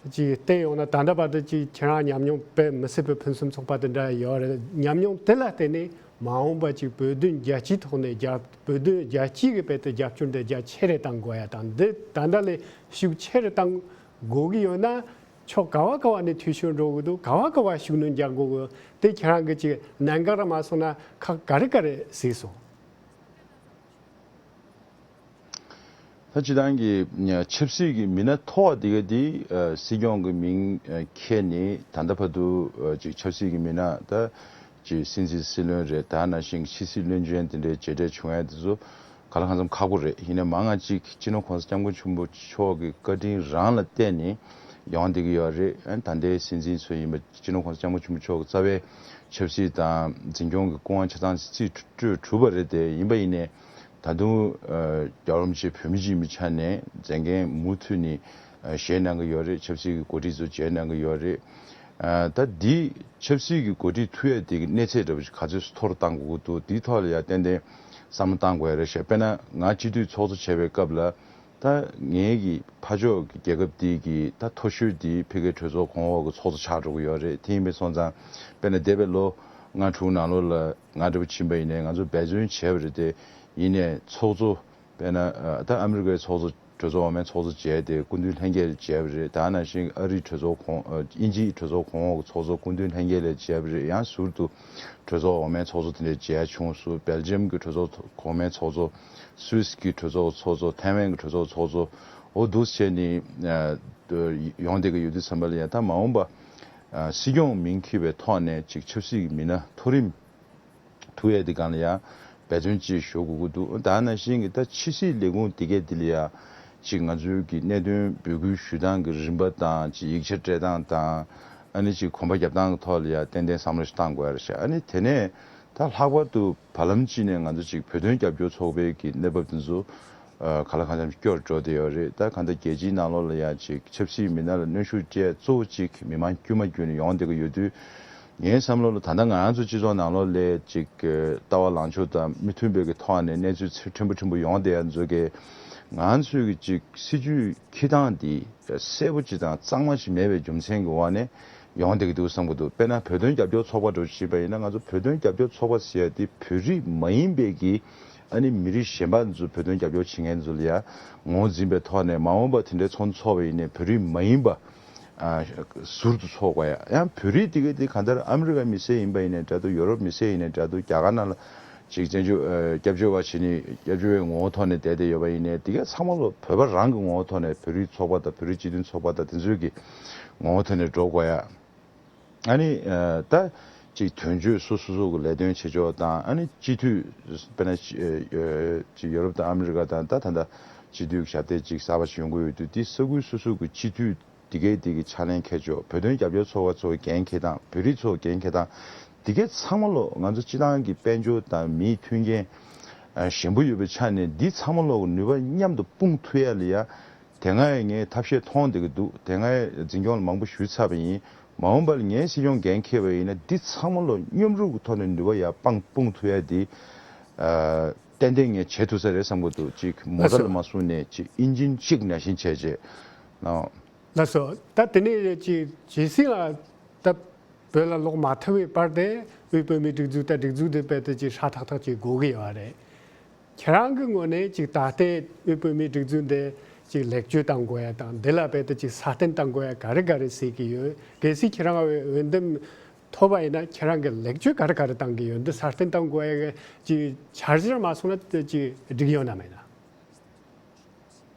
ཅིག་བལྟས་ཡོང་ན་ད་ལྟ་བར་དུ་ཅིག་ཁྱེད་རང་ཉམས་མྱོང་དཔེ་མི་སྲིད་པའི་ཕུན་སུམ་ཚོགས་པ་དེ་འདྲ་ཡོད་རེད། ཉམས་མྱོང་དེ་ལ་བརྟེན་ནས་མ་འོངས་པ་ཅིག་བོད་དོན་རྒྱལ་སྤྱིའི་ཐོག་ནས་རྒྱ་བོད་དོན་རྒྱལ་སྤྱིའི་གི་བར་དུ་རྒྱབ་སྐྱོར་འདི་རྒྱ་ཆེ་རུ་གཏང་དགོས་ཡ་དང་། འདི་ད་ལྟ་ལས་ཤུགས་ཆེ་རུ་གཏང་དགོས་ཀྱི་ཡོད་ན། ཕྱོགས་ག་བ་ག་བ་ནས་འཐུས་ཤོར་འགྲོ་གི་འདུག་ག་བ་ག་བ་ཤུགས་སྣོན་རྒྱག་དགོས་གི། དེ་ཁྱེད་རང་གི་ཅིག་གནད་འགག་ར་མ་སོང་ན་ཁག་ག་རེ་ག་རེ་གཟིགས་སོང་། ད་སྤྱི་བཏང་གི་ཆབ་སྲིད་ཀྱི་མི་སྣ་མཐོ་བ་དེ་ག་དེ་ཨ་སྲིད་སྐྱོང་གི་མིང་ཨ་འཁྱེར་ནས་ད་ལྟ་བར་དུ་ཨ་ཅིག་ཆབ་སྲིད་ཀྱི་མི་སྣ་ད་ཅིག་སྲིད་འཛིན་སྲིད་བློན་རེད། ད་ནང་བཞིན་ཕྱི་སྲིད་བློན་ཆེན་དེ་འདྲའི་མཇལ་འཕྲད་བྱུང་ཡ་དེ་ཚོ་ག་ལ་གང་འཚམ་ཁག་པོ་རེད། ཡིན་ན་མང་ང་ཅིག་སྤྱི་ནོར་གོང་ས་སྐྱབས་མགོན་ཆེན་པོ་མཆོག་གི་བཀའ་དྲིན་རང་ལ་བརྟེན་ནས་ཡོང་བསྡད་ཀྱི་ཡོད་རེད། ཨ་ད་ལྟའི་སྲིད་འཛིན་ཚོ་ཡིན་པ་སྤྱི་ནོར་གོང་ས་སྐྱབས་མགོན་ཆེན་པོ་མཆོག་གི་རྩ་བའི་ཆབ་སྲིད་དང་འཛིན་སྐྱོང་གི་སྐུ་དབང་ཆ་ཚང་རྩིས་སྤྲོད་གྲུབ་པ་རེད་དེ། ཡིན་པ་ཡིན་ནའི་ད་དུང་ཨ་རྒྱལ་བ་རིན་པོ་ཆེ་བོད་མི་གཅིག་ཡིན་པའི་ཆ་ནས་མཛད་འགན་མུ་མཐུད་ནས་ཨ་བཞེས་གནང་གི་ཡོད་རེད། ཆབ་སྲིད་ཀྱི་འགོ་ཁྲིད་ཚོ་མཇལ་གནང་གི་ཡོད་རེད། ཨ་ད་འདི་ཆབ་སྲིད་ཀྱི་འགོ་ཁྲིད་ཐུབ་ཡ་དེ་གི་གནས་ཚད་འདྲ་པོ་ཞིག་ག་ཚོད་མཐོ་རུ་གཏང་དགོས་ཀྱི་འདུག་འདིའི་ཐོག་ལ་ཡ་ཏན་ཏན་བསམ་བློ་གཏང་དགོས་ཡ་རེད་ཤག་དཔེར་ན་ང་སྤྱི་འཐུས་ཚོགས་གཙོ་བྱས་པའི་སྐབས་ལ། ད་ངའི་གི་ཕ་ཕྱོགས་ཀྱི་རྒྱལ་ཁབ་འདི་གི་ད་མཐོ་ཤོས་འདི་ཕ་གིའི་གྲོས་ཚོགས་གོང་འོག་གི་ཚོགས་གཙོ་ཆགས་འགྲོ་གི་ཡོད་རེད། དེ་ཡིན་པའི་སོང་ཙང་དཔེར་ན་འདས་པའི་ལོ་ལྔ་དྲུག་ནང་ལོགས་ལ་ང་འདྲ་པོ་ཕྱིན་པ་ཡིན་ནའི་ང་ཚོ་འབད་བརྩོན་བྱས་པ་རེད་དེ། ཡིན་ནའི་ཚོགས་གཙོ་དཔེར་ན་ཨ་ད་ཨ་མི་རི་ཀའི་ཚོགས་གཙོ་གྲོས་ཚོགས་འོག་མའི་ཚོགས་གཙོ་མཇལ་ཏེ་སྐུ་མདུན་ལྷན་རྒྱས་ལ་མཇལ་བ་རེད། ད་ནང་བཞིན་ཨ་རིའི་གྲོས་ཚོགས་གོང་ཨ་དབྱིན་ཇིའི་གྲོས་ཚོགས་གོང་འོག་གི་ཚོགས་གཙོ་སྐུ་མདུན་ལྷན་རྒྱས་ལ་མཇལ་བ་རེད། ཡང་ཟུར་དུ་གྲོས་ཚོགས་འོག་མའི་ཚོགས་གཙོ་དེ་འདྲ་མཇལ་བྱུང་སོང་། སྦེལ་ཇམ་གྱི་གྲོས་ཚོགས་གོང་མའི་ཚོགས་གཙོ། སུད་སི་གི་གྲོས་ཚོགས་ཚོགས་གཙོ། ཐའེ་ཝན་གྱི་གྲོས་ཚོགས་ཚོགས་གཙོ། འོ་འདུག་བྱས་ནས་ཨ་ཡོང་བསྡད་ཀྱི་ཡོད་དུས་ཙམ་པ་ལ་ཡང་ད་མ་འོངས་པ་ ཨ་སྲིད་སྐྱོང་མིང་འཁྱེར་བའི་ཐོག་ནས་ཅིག་ཆབ་སྲིད་ཀྱི་མི་སྣ་མཐོ་རིམ་ཐུག་ཡས་དེ་སྒང་ལ་ཡང་འབད་བརྩོན་ཅིག་ཞུ་དགོས་ཀྱི་འདུག་ད་ནང་བཞིན་གྱི་ད་ཕྱི་སྲིད་ལས་ཁུངས་དེ་གས་དེ་ལ་ཡང་ཅིག་ང་ཚོའི་གི་གནད་དོན་འབོད་སྐུལ་ཞུ་སྟངས་ཀྱི་རིམ་པ་དང་ཅིག་ཡིག་ཆ་སྤྲད་སྟངས་དང་ཨ་ནི་ཅིག་གོམ་པ་རྒྱབ་སྟངས་ཀྱི་ཐོག་ལ་ཡང་ཏན་ཏན་བསམ་བློ་ཞིག་བཏང་དགོས་ཡ་རེད་ཤག་ཨ་ནི་དེ་ནས་ད་ལྷག་པར་དུ་བར་ལམ་གཅིག་ནས་ང་ཚོ་ཅིག་བོད་དོན་རྒྱབ་སྐྱོར་ཚོགས་པའི་གི་གནས་བབ་དེ་ཚོ་ཨ་གང་ལ་གང་འཚམ་སྐྱོ་རུ་འགྲོ་བསྡད་ཡོད་རེད། ད་གང་ལྟར་རྒྱལ་སྤྱིའི་ནང་ལོགས་ལ་ཡང་ཅིག་ཆབ་སྲིད་མི་སྣ་ལ་གནོན་ཤུགས་སྤྲད་གཙོ་བོ་ཅིག་མི་མང་དཀྱུས་མ་བརྒྱུད་ནས་ཡོང་བསྡད་ཀྱི་ཡོད་དུས། ངའི་བསམ་བློ་ལ་ད་ལྟ་ང་རང་ཚོ་སྤྱི་ཚོགས་ནང་ལོགས་ལ་ཅིག་ལྟ་བ་ལངས་ཕྱོགས་དང་མི་མཐུན་པའི་གི་ཐོག་ནས་གནས་ཚུལ་ཕྲན་བུ་ཕྲན་བུ་ཡོང་བསྡད་ཡ་ཚོ་གིས་ང་ཚོའི་གི་ཅིག་སྲིད་ཇུས་འཁྱེར་སྟངས་འདི་གསལ་པོ་ཅིག་དང་གཙང་མ་ཞིག་མེད་པའི་རྒྱུ་མཚན་གྱི་འོག་ནས་ཡོང་བསྡད་ཀྱི་འདུག་བསམ་གྱི་འདུག་དཔེར་ན་བོད་དོན་རྒྱབ་སྐྱོར་ཚོགས་པ་འདྲ་བོ་ཞིག་ཡིན་པ་ཡིན་ན། ང་ཚོ་བོད་དོན་རྒྱབ་སྐྱོར་ཚོགས་པ་ཟེར་ཡ་དེ་བོད་རིགས་མ་ཡིན་པའི་གི་ཨ་ནི་མི་རིགས་གཞན་པ་ཚོ་བོད་དོན་རྒྱབ་སྐྱོར་བྱེད་མཁན་ཚོ་ལ་ཡ་ངོས་འཛིན་པའི་ཐོག་ནས་མ་འོངས་པ་དེ་འདྲའི་ཚོགས་འདུ་ཚོགས་པ་ཡིན་ནའི་བོད་རིགས་མ་ཡིན་པ་ཨ་ཟུར་དུ་ཚོགས་དགོས་ཡ། ཡང་བོད་རིགས་དེ་ག་དེ་གང་ལྟར་ཨ་མི་རི་ཀ་མི་སེར་ཡིན་པ་ཡིན་ནའི་འདྲ་འདུག་ཡོ་རོབ་མི་སེར་ཡིན་ནའི་འདྲ་འདུག་རྒྱ་གར་ནང་ལ་ཅིག་བཙན་བྱོལ་ཨ་སྐྱབས་བཅོལ་བ་བྱེད་ནི་སྐྱབས་བཅོལ་བའི་ངོ་བོ་ཐོག་ནས་བསྡད་བསྡད་ཡོད་པ་ཡིན་ནའི་དེ་ག་ཚང་མ་ལོ་བོད་པ་རང་གི་ངོ་བོ་ཐོག་ནས་བོད་རིགས་ཚོགས་པ་དང་བོད་རིགས་སྤྱི་མཐུན་ཚོགས་པ་དང་དེ་ཚོའི་གི་ངོ་བོ་ཐོག་ནས་འགྲོ་དགོས་ཡ། ཨ་ནི་ཨ་ད་ཅིག་དོན་གཅོད་སོ་སོ་སོ་གི་ལས་དོན་བྱེད་ཕྱོགས་དང་ཨ་ནི་སྤྱི་འཐུས་དཔེར་ན་ཅིག་ཡོ་རོབ་དང་ཨ་མི་རི་ཀ་དང་ད་ད་ལྟ་སྤྱི་འཐུས་ཀྱི་ཞབས་སྟེགས་ཅིག་གསར་པ་ཞིག་ཡོང་གི་ཡོད་དུས་དེ་ས་ཁུལ་སོ་སོ་གི་སྤྱི་འཐུས་དེ་གའི་དེ་གི་ཕྱག་ལེན་མཁས་ཕྱོགས་བོད་དོན་རྒྱབ་སྐྱོར་ཚོགས་པ་ཚོ་གི་འགན་འཁྱེར་སྟངས་བོད་རིགས་ཚོ་གི་འགན་འཁྱེར་སྟངས་དེ་གའི་ཚང་མ་ལོ་ང་ཚོ་སྤྱི་བཏང་གི་དཔལ་འབྱོར་དང་མིའི་མཐུན་རྐྱེན་ཞན་པོ་ཡོད་པའི་ཆ་ནས་འདི་ཚང་མ་ལོ་གི་ནུས་པ་མཉམ་དུ་སྤུངས་ཐུབ་ཡ་ལ་ཡ། དེ་སྔ་ཡང་ངས་ཐབས་ཤེས་མཐོང་བསྡད་ཀྱི་འདུག་དེ་སྔ་ཡང་འཛིན་སྐྱོང་ལ་མང་པོ་ཞུས་ཚར་བ་ཡིན། མ་འོངས་པ་ལ་ངས་སྲིད་སྐྱོང་འགན་འཁྱེར་བ་ཡིན་ན་འདི་ཚང་མ་ལོ་མཉམ་རུབ་ཀྱི་ཐོག་ནས་ནུས་པ་ཡར་སྤུངས་སྤུངས་ཐུབ་ཡ་འདི་ཨ་ཏན་ཏན་ངས་བྱེད་ཐུབ་ས་རེད་བསམ་གྱི་འདུག་ཅིག་མོ་ཊ་ལ་མ་སོང་ནས་ཅིག་ཨིན་ཇིན་གཅིག་ནང་བཞིན་བྱས་རྗེས་ནང་། ལགས་སོ། ད་དེ་ནས་ཅིག་ཇི་སྲིད་ལ་ད་བོད་ལ་ལོག་མ་ཐུབ་པའི་བར་དེ་དབུས་བོད་མིའི་སྒྲིག་འཛུགས་ད་སྒྲིག་འཛུགས་དེ་རྦད་དེ་ཅིག་ཧྲ་ཐག་ཐག་ཅིག་དགོས་ཀྱི་ཡོད་རེད། ཁྱེད་རང་གི་ངོས་ནས་ཅིག་ད་ལྟའི་དབུས་བོད་མིའི་སྒྲིག་འཛུགས་འདི་ཅིག་ལེགས་བཅོས་གཏང་དགོས་ཡ་དང་འདི་ལ་རྦད་དེ་ཅིག་སྲ་བརྟན་གཏང་དགོས་ཡ་ག་རེ་ག་རེ་གཟིགས་ཀྱི་ཡོད། གལ་སྲིད་ཁྱེད་རང་འོས་འོས་འདེམས་ཐོབ་པ་ཡིན་ན་ཁྱེད་རང་གི་ལེགས་བཅོས་ག་རེ་ག་རེ་གཏང་གི་ཡོད། འདི་སྲ་བརྟན་གཏང་དགོས་ཡ་གི་ཅིག་འཆར་གཞི་མ་སོང་ན་ཅིག་འགྲིག་ཡོད་ན་མེད་ན།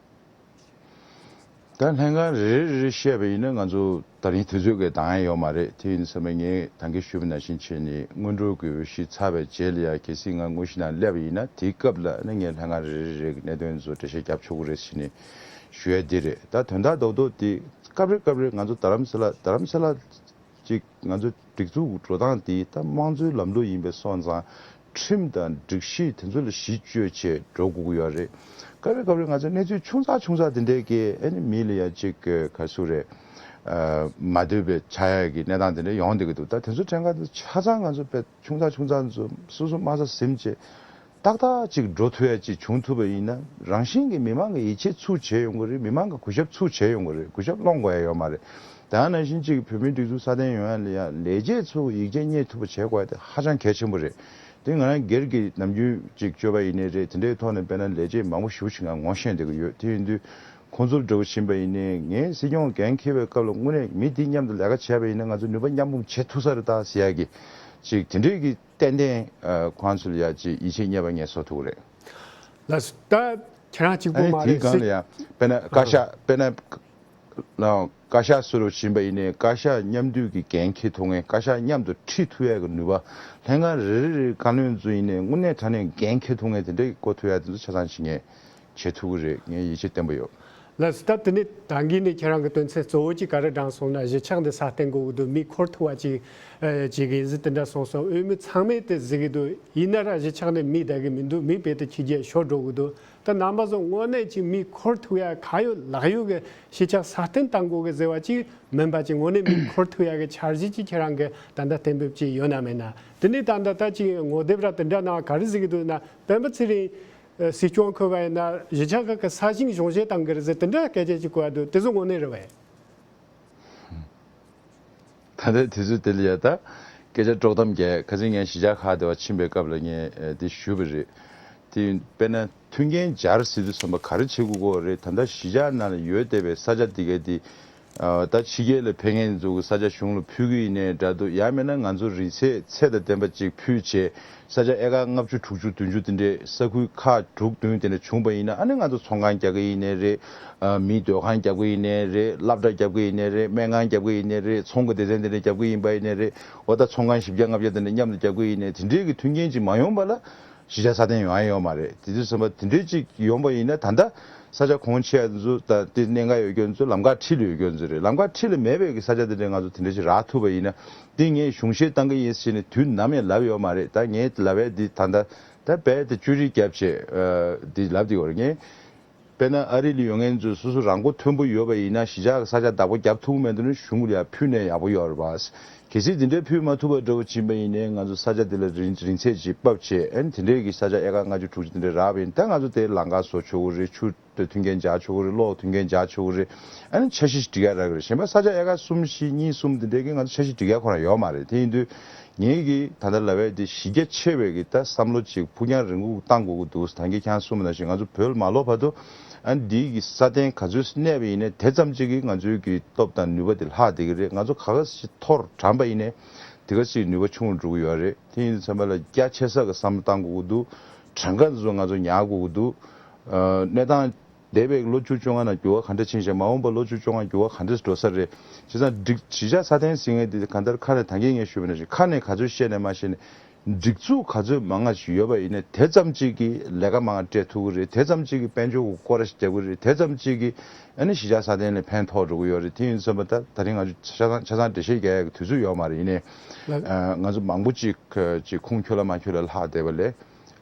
ད་ལྷན་ཁང་རེ་རེ་རེ་བཤད་པ་ཡིན་ན་ང་ཚོ་ད་རིང་དུས་ཚོད་ཀྱིས་འདང་ཡ་ཡོད་མ་རེད། དེ་ཡིན་ཙང་ངས་ད་གིན་ཞུས་པ་ནང་བཞིན་བྱས་ནས་སྔོན་འགྲོ་གི་འོས་གཞི་ཚར་བའི་རྗེས་ལ་ཡ་གལ་སྲིད་ང་དངོས་གཞི་ནང་སླེབས་པ་ཡིན་ན་དེའི་སྐབས་ལ་ནི་ངས་ལྷན་ཁང་རེ་རེ་རེ་གི་གནད་དོན་ཚོ་འགྲེལ་བཤད་རྒྱབ་ཆོག་གི་རེད་ཟེར་ནས་ཞུ་ཡ་འདི་རེད། ད་དོན་དག་རྡོག་རྡོག་དེ་སྐབས་རེ་སྐབས་རེ་ང་ཚོ་རྡ་རམ་ས་ལ་རྡ་རམ་ས་ལ་གཅིག་ང་ཚོ་སྒྲིག་འཛུགས་འགྲོ་སྟངས་འདི་ད་དམངས་གཙོའི་ལམ་ལུགས་ཡིན་པའི་སོང་ཙང་ཁྲིམས་དང་སྒྲིག་གཞི་དེ་ཚོ་ལ་གཞི་བཅོལ་བྱས་འགྲོ་དགོས་ཀྱི་ཡོད་རེད། སྐབས་རེ་སྐབས་རེ་ང་ཚོ་གནས་ཚུལ་ཆུང་ཙག་ཆུང་ཙག་དེ་འདྲས་ཀྱིས་ཨ་ནི་མི་ལ་ཡ་གཅིག་ག་རེ་ཟེར་དགོས་རེད། ཨ་མ་འདོད་པའི་ཆགས་ཡ་གི་གནས་སྟངས་དེ་འདྲས་ཡོང་བསྡད་ཀྱི་འདུག་ད་དེ་ཚོ་དྲན་ཁ་དེ་ཆ་ཚང་ང་ཚོ་དཔེ་ཆུང་ཙག་ཆུང་ཙག་ཚོ་སོ་སོ་དམའ་ས་ཟིན་བྱས། ཏག་ཏག་ཅིག་འགྲོ་ཐུབ་ཡ་ཅིག་བྱུང་ཐུབ་པ་ཡིན་ན་རང་བཞིན་གྱིས་མི་མང་གི་ཡིད་ཆེས་ཚུར་བྱེད་ཡོང་གི་རེད། མི་མང་གི་གུས་ཞབས་ཚུར་བྱེད་ཡོང་གི་རེད། གུས་ཞབས་སློང་དགོས་ཡ་ཡོད་མ་རེད། ད་ནང་བཞིན་ཅིག་བོད་མིའི་སྒྲིག་འཛུགས་སྲ་བརྟན་ཡོང་ཡ་ལ་ཡ་ལས་བྱེད་ཚོ་ཡིད་ཆེས་རྙེད་ཐུབ་པ་བྱེད་དགོས་ཡ་དེ་ཧ་ཅང་གལ་ཆེན་པོ་རེད། དེ་ང་རང་སྒེར་གྱི་ནམ་རྒྱུན་ཅིག་སྤྱོད་པ་ཡིན་ནའི་རེད། དེ་འདྲའི་ཐོག་ནས་དཔེར་ན་ལས་བྱེད་མང་པོ་ཞེ་པོ་ཅིག་ང་ངོ་ཤེས་བསྡད་ཀྱི་ཡོད། དེ་ཡིན་དུས་ཁོང་ཚོར་འདྲ་པོ་ཕྱིན་པ་ཡིན་ནའི་ངས་སྲིད་སྐྱོང་འགན་འཁྱེར་བའི་སྐབས་ལ་དངོས་གནས་མི་འདི་མཉམ་དུ་ལས་ཀ་བྱས་པ་ཡིན་ན་ང་ཚོ་ནུས་པ་མཉམ་སྤུངས་བྱེད་ཐུབ་ས་རེད་ད་ཟེར་ཡ་གི་ཅིག་དེ་འདྲའི་གི་ཏན་ཏན་ཨ་ཁོང་ཚོ་ལ་ཡ་ཅིག་ཡིད་ཆེས་རྙེད་པ་ངས་བཟོ་ཐུབ་ཀྱི་རེད། ལགས་སོ། ད་ཁྱེད་རང་གཅིག་ཨ་པོ་ནི་མ་དེའི་རེད་སྒང་ལ་སྲིད། ཡ་དཔེར་ན་བཀའ་ཤག་དཔེར་ན་ལ་བཀའ་ཤག་སུ་རུ་ཕྱིན་པ་ཡིན་ནའི་བཀའ་ཤག་མཉམ་འདུས་ཀྱི་འགན་འཁྱེར་ཐུབ་མཁན་བཀའ་ཤག་མཉམ་དུ་ཁྲིད་ཐུབ་ཡས་ཀྱི་ནུས་པ་ལྷན་ཁང་རེ་རེ་རེའི་བཀའ་བློན་ཚོ་ཡིན་ནའི་དངོས་གནས་དྲང་གནས་འགན་འཁྱེར་ཐུབ་མཁན་དེ་འདྲའི་བསྐོ་ཐུབ་ཡས་དེ་ཚོ་ཆ་ཚང་ཞིག་ངས་བྱེད་ཐུབ་ཀྱི་རེད། ངས་ཡིད་ཆེས་བརྟན་པོ་ཡོད། ལགས་སོ། ད་དེ་ནས་ད་གིན་ནས་ཁྱེད་རང་གི་དོན་ཚན་གཙོ་བོ་གཅིག་ག་རེ་དྲངས་སོང་ན་གཞིས་ཆགས་འདི་སྲ་བརྟན་དགོས་ཀྱི་འདུག་མི་འཁོར་ཐུབ་པ་ཅིག་ཨ་བྱེད་དགོས་ཟེར་དེ་འདྲ་གསུངས་སོང་། འོས་མི་ཚང་མས་དེ་གཟིགས་ཀྱི་འདུག་ཡིན་ན་ར་གཞིས་ཆགས་ནས་མི་བསྡད་ཀྱི་མི་འདུག་མི་རྦད་དེ་ཕྱི་རྒྱལ་ཤོར་འགྲོ་གི་འདུག་ད་རྣམ་པ་ཚོ་དངོས་གནས་ཅིག་མི་འཁོར་ཐུབ་ཡ་ཁ་ཡོད་ལག་ཡོད་ཀྱི་གཞིས་ཆགས་སྲ་བརྟན་གཏང་དགོས་ཀྱི་ཟེར་བ་ཅིག་མིན་པ་ཅིག་དངོས་གནས་མི་འཁོར་ཐུབ་ཡ་གི་འཆར་གཞི་ཅིག་ཁྱེད་རང་གི་ད་ལྟ་གཏན་འབེབས་ཅིག་ཡོད་ན་མེད་ན། དེ་ནས་ད་ལྟ་ད་ཅིག་ངོ་དེབ་ར་དེ་འདྲ་ནང་ག་རེ་གཟིགས་ཀྱི་འདུག་ན། སྤེན་པ་ཚེ་རིང་སྲིད་སྐྱོང་འཁོད་པ་ཡིན་ན་གཞིས་ཆགས་ཁག་གི་ས་ཞིང་གཞུང་བཞེས་གཏང་གི་རེད་ཟེར་དེ་འདྲ་སྐད་ཆ་ཅིག་གོ་ཡ་འདུག་དེ་ཚོ་དངོས་གནས་རེད་བས། ད་ལྟའི་དུས་ཚོད་དེ་ལ་ཡ་ད་སྐད་ཆ་དཀྲོག་གཏམ་རྒྱག་ཁ་སང་ངས་གཞིས་ཆགས་ཁག་དེ་བ་ཕྱིན་པའི་སྐབས་ལ་ངས་ཨ་དེ་ཞུས་པ་རེད། དེ་དཔེར་ན་མཐུན་རྐྱེན་སྦྱར་ཟེར་དུས་ཙམ་པ་ག་རེ་བྱེད་དགོས་ཀྱི་རེད། ད་ལྟ་གཞིས་ཆགས་ནང་ལ་ཡོད་བསྡད་པའི་ས་ཆ་དེ་གའི་དེ་ ཨ་ད་ཕྱི་རྒྱལ་ལ་ཕེབས་མཁན་ཚོ་གི་ས་ཆ་གཞུང་ལ་ཕུལ་གི་ཡིན་ནའི་འདྲ་འདུག་ཡང་མིན་ན་ང་ཚོ་རིང་ཚད་ཚད་དང་ལྡན་པ་ཅིག་ཕུལ་བྱས་ས་ཆ་ཨེ་ཀར་ལྔ་བཅུ་དྲུག་ཅུ་བདུན་ཅུ་དེ་འདྲའི་ས་ཁུལ་ཁག་དྲུག་བདུན་དེ་འདྲ་བྱུང་པ་ཡིན་ན། ཨ་ནི་ང་ཚོ་ཚོང་ཁང་རྒྱག་གི་ཡིན་ནའི་རེད། ཨ་མིའི་སྡོད་ཁང་རྒྱག་གི་ཡིན་ནའི་རེད། སློབ་གྲྭ་རྒྱག་གི་ཡིན་ནའི་རེད། སྨན་ཁང་རྒྱག་གི་ཡིན་ནའི་རེད། ཚོང་གི་སྡེ་ཚན་དེ་འདྲ་རྒྱག་གི་ཡིན་པ་ཡིན་ནའི་རེད། འོ་ད་ཚོང་ཁང་བཞི་བརྒྱ་ལྔ་བརྒྱ་དེ་འདྲ་མཉམ་དུ་རྒྱག་གི་ཡིན་ནའི་དེ་འདྲའི་གི་མཐུན་རྐྱེན་ཅིག་མ་ཡོང་བ་ལ། གཞིས་ཆགས་སྲ་བརྟན་ཡོང་ཡ་ཡོད་མ་རེད། དེ་དུས་ཙམ་པ་དེ་འདྲའི་ཅིག་ཡོང་པ་ཡིན་ན། ད་ལྟ་ས་ཆ་གོང་ཆེ་ཚོ་དང་དེ་གནད་འགག་ཡོད་མཁན་ཚོ་ལམ་ཁ་འཁྲིས་ལ་ཡོད་མཁན་ཚོ་རེད། ལམ་ཁ་འཁྲིས་ལ་མེད་པའི་གི་ས་ཆ་དེ་འདྲའི་ང་ཚོ་དེ་འདྲ་ཅིག་རག་ཐུབ་པ་ཡིན་ན། དེ་ངས་གཞུང་བཞེས་བཏང་གི་ཡིན་ཟེར་ནས་དུས་ནམ་ཡང་ལབ་ཡོད་མ་རེད། ད་ངས་ལབ་ཡ་འདི་ད་ལྟ་ད་རྦད་དེ་བཅོས་སྒྲིག་བརྒྱབ་བྱས་ཨ་འདི་ལབ་བསྡད་ཡོད་རེད། ངས་དཔེར་ན་ཨ་རི་ལ་ཡོད་མཁན་ཚོས་སོ་སོ་རང་མགོ་ཐོན་པོ་ཡོད་པ་ཡིན་ན། གཞིས་ཆགས་ཀྱི་ས་ཆ་བདག་པོ་རྒྱབ་ཐུབ་ཀྱི་མེད་འདུག་ན་གཞུང་ལ་ཡར་ཕུལ་ནས་ཡག་པོ་ཡོད་རེད་པ། གལ་སྲིད་དེ་འདྲའི་ཕུལ་མ་ཐུབ་པ་འདྲ་བོ་ཕྱིན་པ་ཡིན་ནའི་ང་ཚོ་ས་ཆ་དེ་ལ་རིང་རིང་ཚད་ཅིག་ཕབ་བྱས། ཨ་ནི་དེ་འདྲའི་གི་ས་ཆ་ཨེ་ཀར་ལྔ་བཅུ་དྲུག་ཅུ་དེ་འདྲ་རག་པ་ཡིན། ད་ང་ཚོ་དེ་ལམ་ཁ་བཟོ་ཆོག་གི་རེད། ཆུ་དེ་མཐུན་རྐྱེན་སྦྱར་ཆོག་གི་རེད། གློག་མཐུན་རྐྱེན་སྦྱར་ཆོག་གི་རེད། ཨ་ནི་འཆར་གཞི་སྒྲིག་ཡ་རག་གི་རེད། གཞན་པ་ས་ཆ་ཨེ་ཀར་གསུམ་བཞི་གཉིས་གསུམ་དེ་འདྲའི་གི་ང་ཚོ་འཆར་གཞི་སྒྲིག་ཡ་ཁོ་རང་ཡོད་མ་རེད། དེ་ཡིན་དུས་ངེད་ཀྱིས་ད་ལྟ་ལབ་ཡ་དེ་གཞི་རྒྱ་ཆེ་བའི་གི་ད་བསམ་བློ་ཅིག་ཕུགས་རྒྱང་རིང་པོ་བཏང་དགོས་ཀྱི་འདུག་ད་གིན་ཁྱེད་རང་གསུངས་པ་ནང་བཞིན་ང་ཚོ་བོད་ལ་མ་ལོག་བར་དུ། ཨ་ནི་འདི་གི་སྲ་བརྟན་ག་ཚོད་གནས་པ་ཡིན་ནའི་དེ་ཙམ་གཅིག་གིས་ང་ཚོའི་གི་སྟོབས་དང་ནུས་པ་དེ་ལྷག་བསྡད་ཀྱི་རེད། ང་ཚོ་ག་ག་ཞིག་འཐོར་གྲམ་པ་ཡིན་ནའི་དེ་ག་ཞིག་ནུས་པ་ཆུང་རུ་འགྲོ་གི་ཡོད་རེད། དེ་ཡིན་དུས་ཙམ་པ་ལ་རྒྱ་ཆེ་ས་གི་བསམ་བློ་བཏང་དགོས་ཀྱི་འདུག་གྲངས་ཀ་འདི་ཚོ་ང་ཚོ་ཉར་དགོས་ཀྱི་འདུག་ཨ་གནས་སྟངས་འདས་པའི་ལོ་བཅུ་བཅོ་ལྔ་ནང་འགྱུར་བ་ག་འདྲ་ཕྱིན་ཤག་མ་འོངས་པ་ལོ་བཅུ་བཅོ་ལྔ་འགྱུར་བ་ག་འདྲ་འགྲོ་ས་རེད། བྱས་ཙང་སྒྲིག་གཞིས་ཆགས་སྲ་བརྟན་ཟེར་མཁན་དེ་གང་ལྟར་ཁ་ནས་ད་གིན་ངས་ཞུས་པ་ནང་བཞིན་ཁ་ནས་ག་ཚོད་བཤད་ནས་མ་བཤད་ནས། སྒྲིག་འཛུགས་ག་ཚོད་མང་ང་ཞིག་ཡོད་པ་ཡིན་ན་དེ་ཙམ་གཅིག་གིས་ལས་ཀ་མང་ང་སྤྲད་ཐུབ་ཀྱི་རེད། དེ་ཙམ་གཅིག་གིས་དཔལ་འབྱོར་གྱི་སྐོར་ར་ཞིག་རྒྱབ་ཀྱི་རེད། དེ་ཙམ་གཅིག་གིས་ཨ་ནི་གཞིས་ཆགས་སྲ་བརྟན་ལ་ཕན་ཐོགས་འགྲོ་གི་ཡོད་རེད། དེ་ཡིན་ཙམ་པ་ད་ད་རིང་ང་ཚོ་ཆ་ཚང་ཆ་ཚང་འགྲེལ་བཤད་རྒྱག་ཡག་གི་དུས་ཚོད་ཡོད་མ་རེད། ཡིན་ནའི་ལགས། ཨ་ང་ཚོ་མང་པོ་ཅིག་ཅིག་ཁུངས་འཁྱོལ་ལ་མ་འཁྱོལ་ལ་ལྷག་བསྡད་པ་ལས་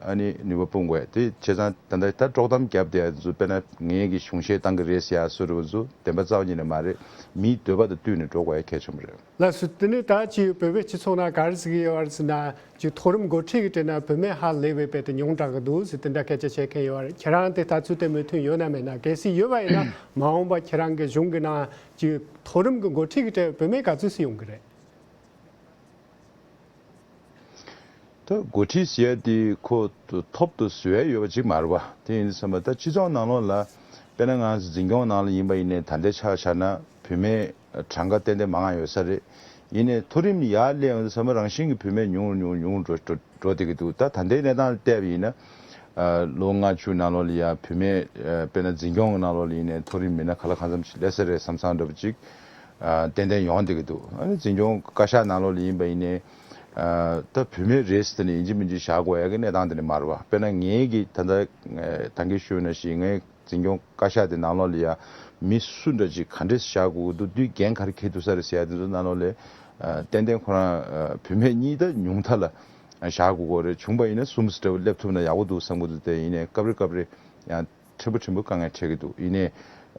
ཨ་ནི་ནུས་པ་སྤུངས་དགོས། དེ་བྱས་ཙང་ད་ལྟ་ད་དཀྲོག་གཏམ་བརྒྱབ་བསྡད་ཡ་ཚོ་དཔེར་ན་ངེད་ཀྱིས་གཞུང་བཞེས་བཏང་གི་རེད་ཟེར་ཡ་བཟོ་འདྲ་བོ་ཚོ་བདེན་པ་རྩ་བ་ཉིད་ནས་མ་རེད། མིའི་འདོད་པ་དང་བསྟུན་ནས་འགྲོ་དགོས་ཡ་གལ་ཆེན་པོ་རེད། ལགས་སོ། དེ་ནས་ད་ཅིག་བོད་པའི་སྤྱི་ཚོགས་ནང་ག་རེ་ཟེར་གྱི་ཡོད་རེད་ཟེར་ན། ཅིག་མཐོ་རིམ་འགོ་ཁྲིད་ཀྱི་གྲས་ནང་བུད་མེད་ཧ་ལས་པའི་དཔེ་དེ་ཉུང་དྲགས་ཀྱི་འདུག་ཟེར་དེ་འདྲ་སྐད་ཆ་བཤད་མཁན་ཡོད་རེད། ཁྱེད་རང་དེ་ལྟ་ཚུལ་དེ་མོས་མཐུན་ཡོད་ན་མེད་ན། གལ་སྲིད་ཡོད་པ་ཡིན་ན་མ་འོངས་པ་ཁྱེད་རང་གི་གཞུང་གི་ནང་ཅིག་མཐོ་རིམ་གྱི་འགོ་ཁྲིད་ཀྱི་གྲས་བུད་མེད་ག་ཚོད་ཙམ་ཡོང་གི་རེད། ད་འགོ་ཁྲིད་ཟེར་ཡ་དེ་ཁོ་ཐོབ་ཏུ་བཟོ་ཡ་ཡོད་པ་ཅིག་མ་རེད་པ། དེ་ཡིན་དུས་ཙམ་པ་ད་སྤྱི་ཚོགས་ནང་ལོགས་ལ་དཔེར་ན་ང་འཛིན་སྐྱོང་ནང་ལ་ཡིན་པ་ཡིན་ནའི་ད་ལྟའི་ཆ་བཞག་ན་བུད་མེད་གྲངས་ཀ་ཏན་ཏན་མང་ང་ཡོད་ས་རེད། ཡིན་ནའི་མཐོ་རིམ་ཡར་སླེབས་ཡོང་དུས་ཙམ་པ་རང་བཞིན་གྱི་བུད་མེད་ཉུང་རུ་ཉུང་རུ་ཉུང་རུ་འགྲོ་འགྲོ་འགྲོ་བསྡད་ཀྱི་འདུག་ད་ད་ལྟའི་གནས་སྟངས་ལ་བལྟས་པ་ཡིན་ན། ཨ་ལོ་ལྔ་བཅུ་ནང་ལོགས་ལ་ཡ་བུད་མེད་ཨ་དཔེར་ན་འཛིན་སྐྱོང་གི་ནང་ལོགས་ལ་ཡིན་ནའི་མཐོ་རིམ་མི་སྣ་ག་ལ་གང་འཚམ་ཞིག་སླེབས་ས་རེད་བསམ་བསམ་འདྲ་པོ་ཅིག་ཨ་ཏན་ཏན་ཡོང་བསྡད་ཀྱི་འདུག་ཨ་ནི་འཛིན་སྐྱོང་བཀའ་ཤག་ནང་ལོགས་ལ་ཡིན་པ་ཡིན་ནའི་ཨ་ད་བུད་མེད་རེད་ཟེར་ནས་ཡིན་གཅིག་མིན་གཅིག་བཞག་དགོས་ཡ་གི་གནས་སྟངས་དེ་འདྲ་མ་རེད་པ། དཔེར་ན་ངེད་ཀྱིས་ད་ལྟ་ད་གིན་ཞུས་ནང་བཞིན་ངའི་འཛིན་སྐྱོང་བཀའ་ཤག་དེ་ནང་ལོགས་ལ་ཡ་མི་སུ་འདྲ་ཅིག་ག་འདྲས་བཞག་དགོས་ཀྱི་འདུག་དེའི་འགན་ག་རེ་འཁྱེར་ཐུབ་ས་རེད་ཟེར་ཡ་དེ་ཚོ་ནང་ལོགས་ལ་ཨ་ཏན་ཏན་ཁོ་རང་ཨ་བུད་མེད་གཉིས་ད་ཉུང་མཐའ་ལ་བཞག་དགོས་ཀྱི་རེད། བྱུང་པ་ཡིན་ན་གསུམ་ཙམ་འདྲ་བོ་སླེབས་ཐུབ་ན་ཡག་པོ་འདུག་བསམ་གྱི་འདུག་དེ་ཡིན་ནའི་སྐབས་རེ་སྐབས་རེ་ཡང་ཕྲན་བུ་ཕྲན་བུ་དཀའ་ངལ་འཕྲད་ཀྱི་འདུག་ཡིན་ནའི་